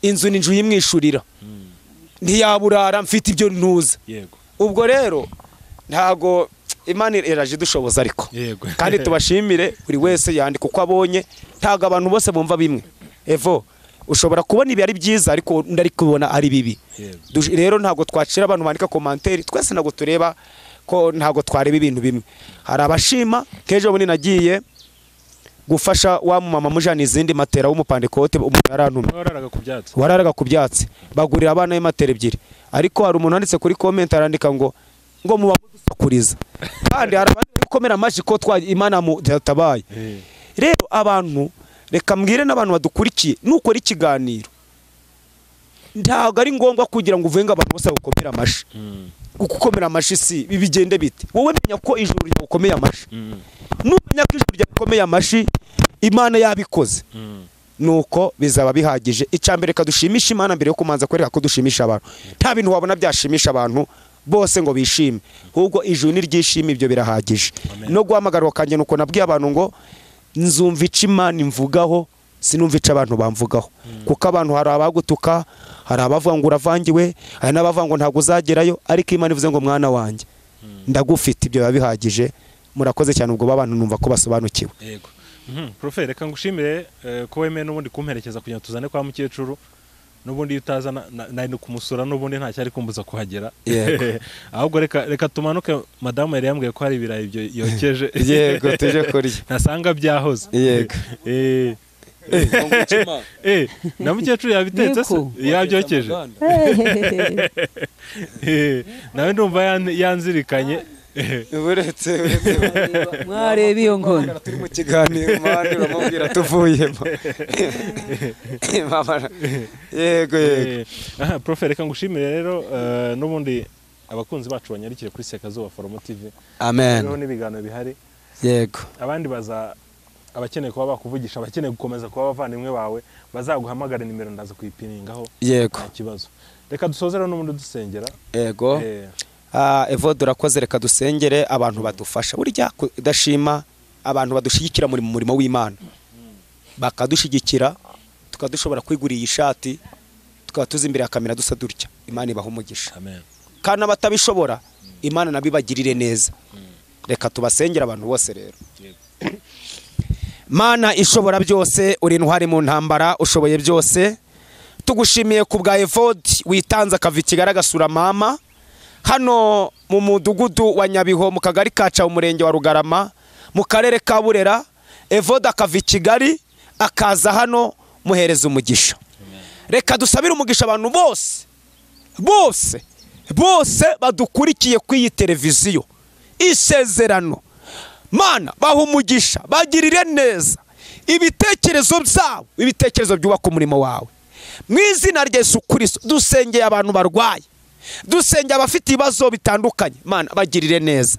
Inzu ni inzu yimwishurira, ntiyaburara, mfite ibyo ntuza. Ubwo rero ntago Imana iraje idushoboza, ariko kandi tubashimire buri wese yandika uko abonye. Ntago abantu bose bumva bimwe. Evo ushobora kubona ibi ari byiza, ariko undi ari kubona ari bibi. Rero ntago twacira abantu bandika commentaire, twese ntago tureba ko ntago twareba ibintu bimwe. Hari abashima. Kejo bundi nagiye gufasha wa mama mujana izindi matera w'umupandekote, umuntu yarantumye wararaga ku byatsi, bagurira abana b'imatera 2. Ariko hari umuntu wanditse kuri comment arandika ngo muba mudusakuriza, kandi hari abandi gukomera amashi ko twa Imana mutabaye. Rero abantu, reka mbwire n'abantu badukurikiye, nukora ikiganiro ntago ari ngombwa kugira ngo uvenga abantu bose bakomera amashi. Gukomera amashi si bigende bite. Wowe menya ko ijuru ryakomeye amashi. Numenya ko ijuru ryakomeye amashi, Imana yabikoze, nuko bizaba bihagije. Icambere kadushimisha Imana mbere yo kumanza kwereka ko dushimisha abantu. Nta bintu wabona byashimisha abantu bose ngo bishime, ahubwo ijuru ni ryishime, ibyo birahagije. No guhamagarwa kanje nuko nabwiye abantu ngo nzumva ico Imana imvugaho, sinumva ico abantu bamvugaho. Kuko abantu hari abagutuka, hari abavuga ngo uravangiwe, hari n'abavuga ngo ntago uzagerayo, ariko Imana ivuze ngo mwana wanjye ndagufite, ibyo biba bihagije. Murakoze cyane, ubwo abantu numva ko basobanukiwe. Yego. Profe, reka ngushimire ko wemeye n'ubundi kumperekeza kugira tuzane kwa mukecuru. N'ubundi utaza nari kumusura, n'ubundi nta cyari kumbuza kuhagera. Ahubwo reka tumanuke, madamu yari yambwiye ko hari ibirayi ibyo yokeje. Yego, tuje kurya. Nasanga byahoze. Yego. Na mukecuru yabitetse se, yabyokeje. Nawe ndumva yanzirikanye. Uretse mwareba iyo nkono turi mu kiganiro, mwana uramubwira tuvuyemo. Yego yego. Aha, Profe, reka ngushimire rero n'ubundi abakunzi bacu banyarikire kuri Sekazuba Foromo TV. Amen. Rero n'ibiganiro bihari. Yego. Abandi baza abakeneye kuba bakuvugisha, abakeneye gukomeza kuba abavandimwe bawe, bazaguhamagara nimero ndaza kuyipiningaho. Yego. Nta kibazo. Reka dusoze rero n'ubundi dusengera. Yego. Evo durakoze, reka dusengere abantu badufasha. Burya kudashima abantu badushigikira muri murimo w'Imana, bakadushigikira tukadushobora kwigurira ishati, tukaba tuzi imbere ya kamera dusa dutya. Imana ibaha umugisha. Amen. Kandi abatabishobora Imana nabibagirire neza. Reka tubasengere abantu bose rero. Mana ishobora byose, uri intwari mu ntambara, ushoboye byose. Tugushimiye ku bwa Evode witanze akava i Kigali agasura mama hano mu mudugudu wa Nyabiho, mu kagari kaca, umurenge wa Rugarama, mu karere ka Burera. Evode akava i Kigali akaza hano, muhereza umugisha. Reka dusabire umugisha abantu bose bose bose badukurikiye ku iyi televiziyo Isezerano. Mana baha umugisha, bagirire neza ibitekerezo byabo, ibitekerezo byubaka umurimo wawe. Mu izina rya Yesu Kristo dusengeye abantu barwaye, dusengeye abafite ibibazo bitandukanye. Mana bagirire neza,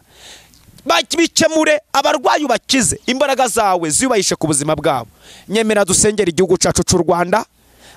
bikemure, abarwayi ubakize, imbaraga zawe ziyubahishe ku buzima bwabo. Nyemera dusengera igihugu cyacu cy'u Rwanda.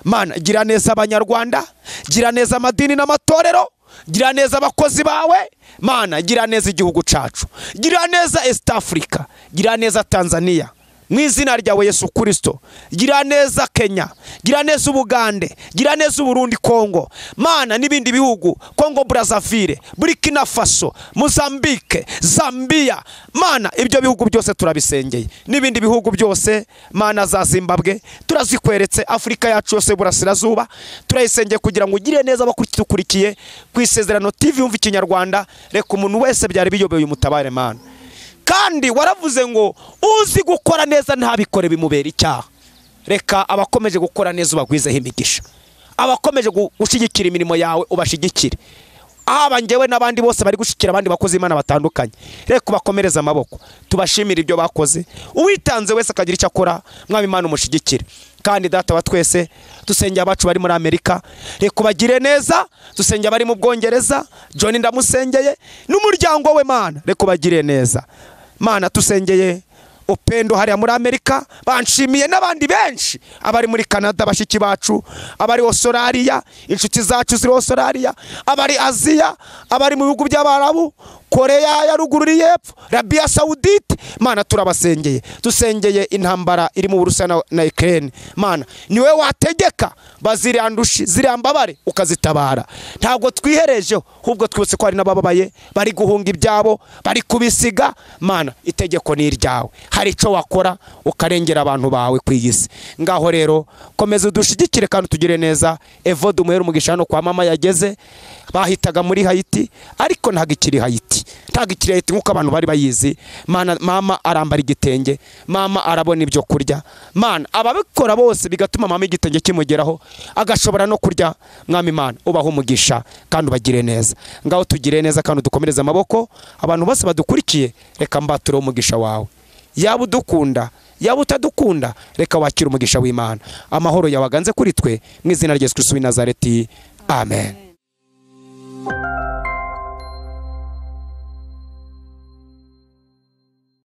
Mana gira neza abanyarwanda, gira neza amadini n'amatorero, gira neza abakozi bawe. Mana gira neza igihugu cyacu, gira neza East Africa, gira neza Tanzania, mu izina ryawe Yesu Kristo. Gira neza Kenya, gira neza Ubugande, gira neza Uburundi, Kongo, Mana n'ibindi bihugu, Kongo Brazzaville, Burkina Faso, Mozambique, Zambia. Mana ibyo bihugu byose turabisengeye, n'ibindi bihugu byose Mana za Zimbabwe turazikweretse. Afrika yacu yose burasirazuba turayisengeye kugira ngo ugire neza abakurikiye ku Isezerano TV yumva Ikinyarwanda. Reka umuntu wese byari biyobeye umutabare Mana. Kandi waravuze ngo uzi gukora neza ntabikore bimubera icyaha. Reka abakomeje gukora neza ubagwizeho imigisha, abakomeje gushyigikira imirimo yawe ubashigikire, haba njyewe n'abandi bose bari gushyigikira abandi bakozi Imana batandukanye. Reka ubakomereze amaboko, tubashimire ibyo bakoze. Uwitanze wese akagira icyo akora, Mwami Imana umushigikire. Kandi Data wa twese, dusengeye abacu bari muri Amerika, reka ubagire neza. Dusengeye abari mu Bwongereza, John ndamusengeye n'umuryango we, Mana reka ubagire neza. Mana tusengeye Upendo hariya muri Amerika, banshimiye n'abandi benshi abari muri Canada, bashiki bacu abari Australia, inshuti zacu ziri Australia, abari Aziya, abari mu bihugu by'Abarabu, Korea ya ruguru y'epfo, Arabia Saudite. Mana turabasengeye, dusengeye intambara iri mu Burusiya na Ukraine. Mana niwe wategeka bazirandushi zirambabare ukazitabara. Ntabwo twiherejeho, ahubwo twibutse ko hari n'abababaye bari guhunga ibyabo, bari kubisiga. Mana itegeko ni iryawe, hari icyo wakora ukarengera abantu bawe ku isi. Ngaho rero komeza udushigikire kandi tugire neza. Evode umuhere umugisha hano kwa mama yageze, bahitaga muri Haiti ariko ntabwo ikiri Haiti, ntabwo ikiri Haiti nk'uko abantu bari bayizi. Mana mama arambara igitenge, mama arabona ibyo kurya. Mana ababikora bose bigatuma mama igitenge kimugeraho agashobora no kurya. Mwami Mana ubaho umugisha kandi ubagire neza. Ngaho tugire neza kandi udukomereze amaboko. Abantu bose badukurikiye reka mbature umugisha wawe, yaba udukunda yaba utadukunda, reka wakire umugisha w'Imana. Amahoro yawe aganze kuri twe mu izina rya Yesu Kristo w'i Nazareti, amen.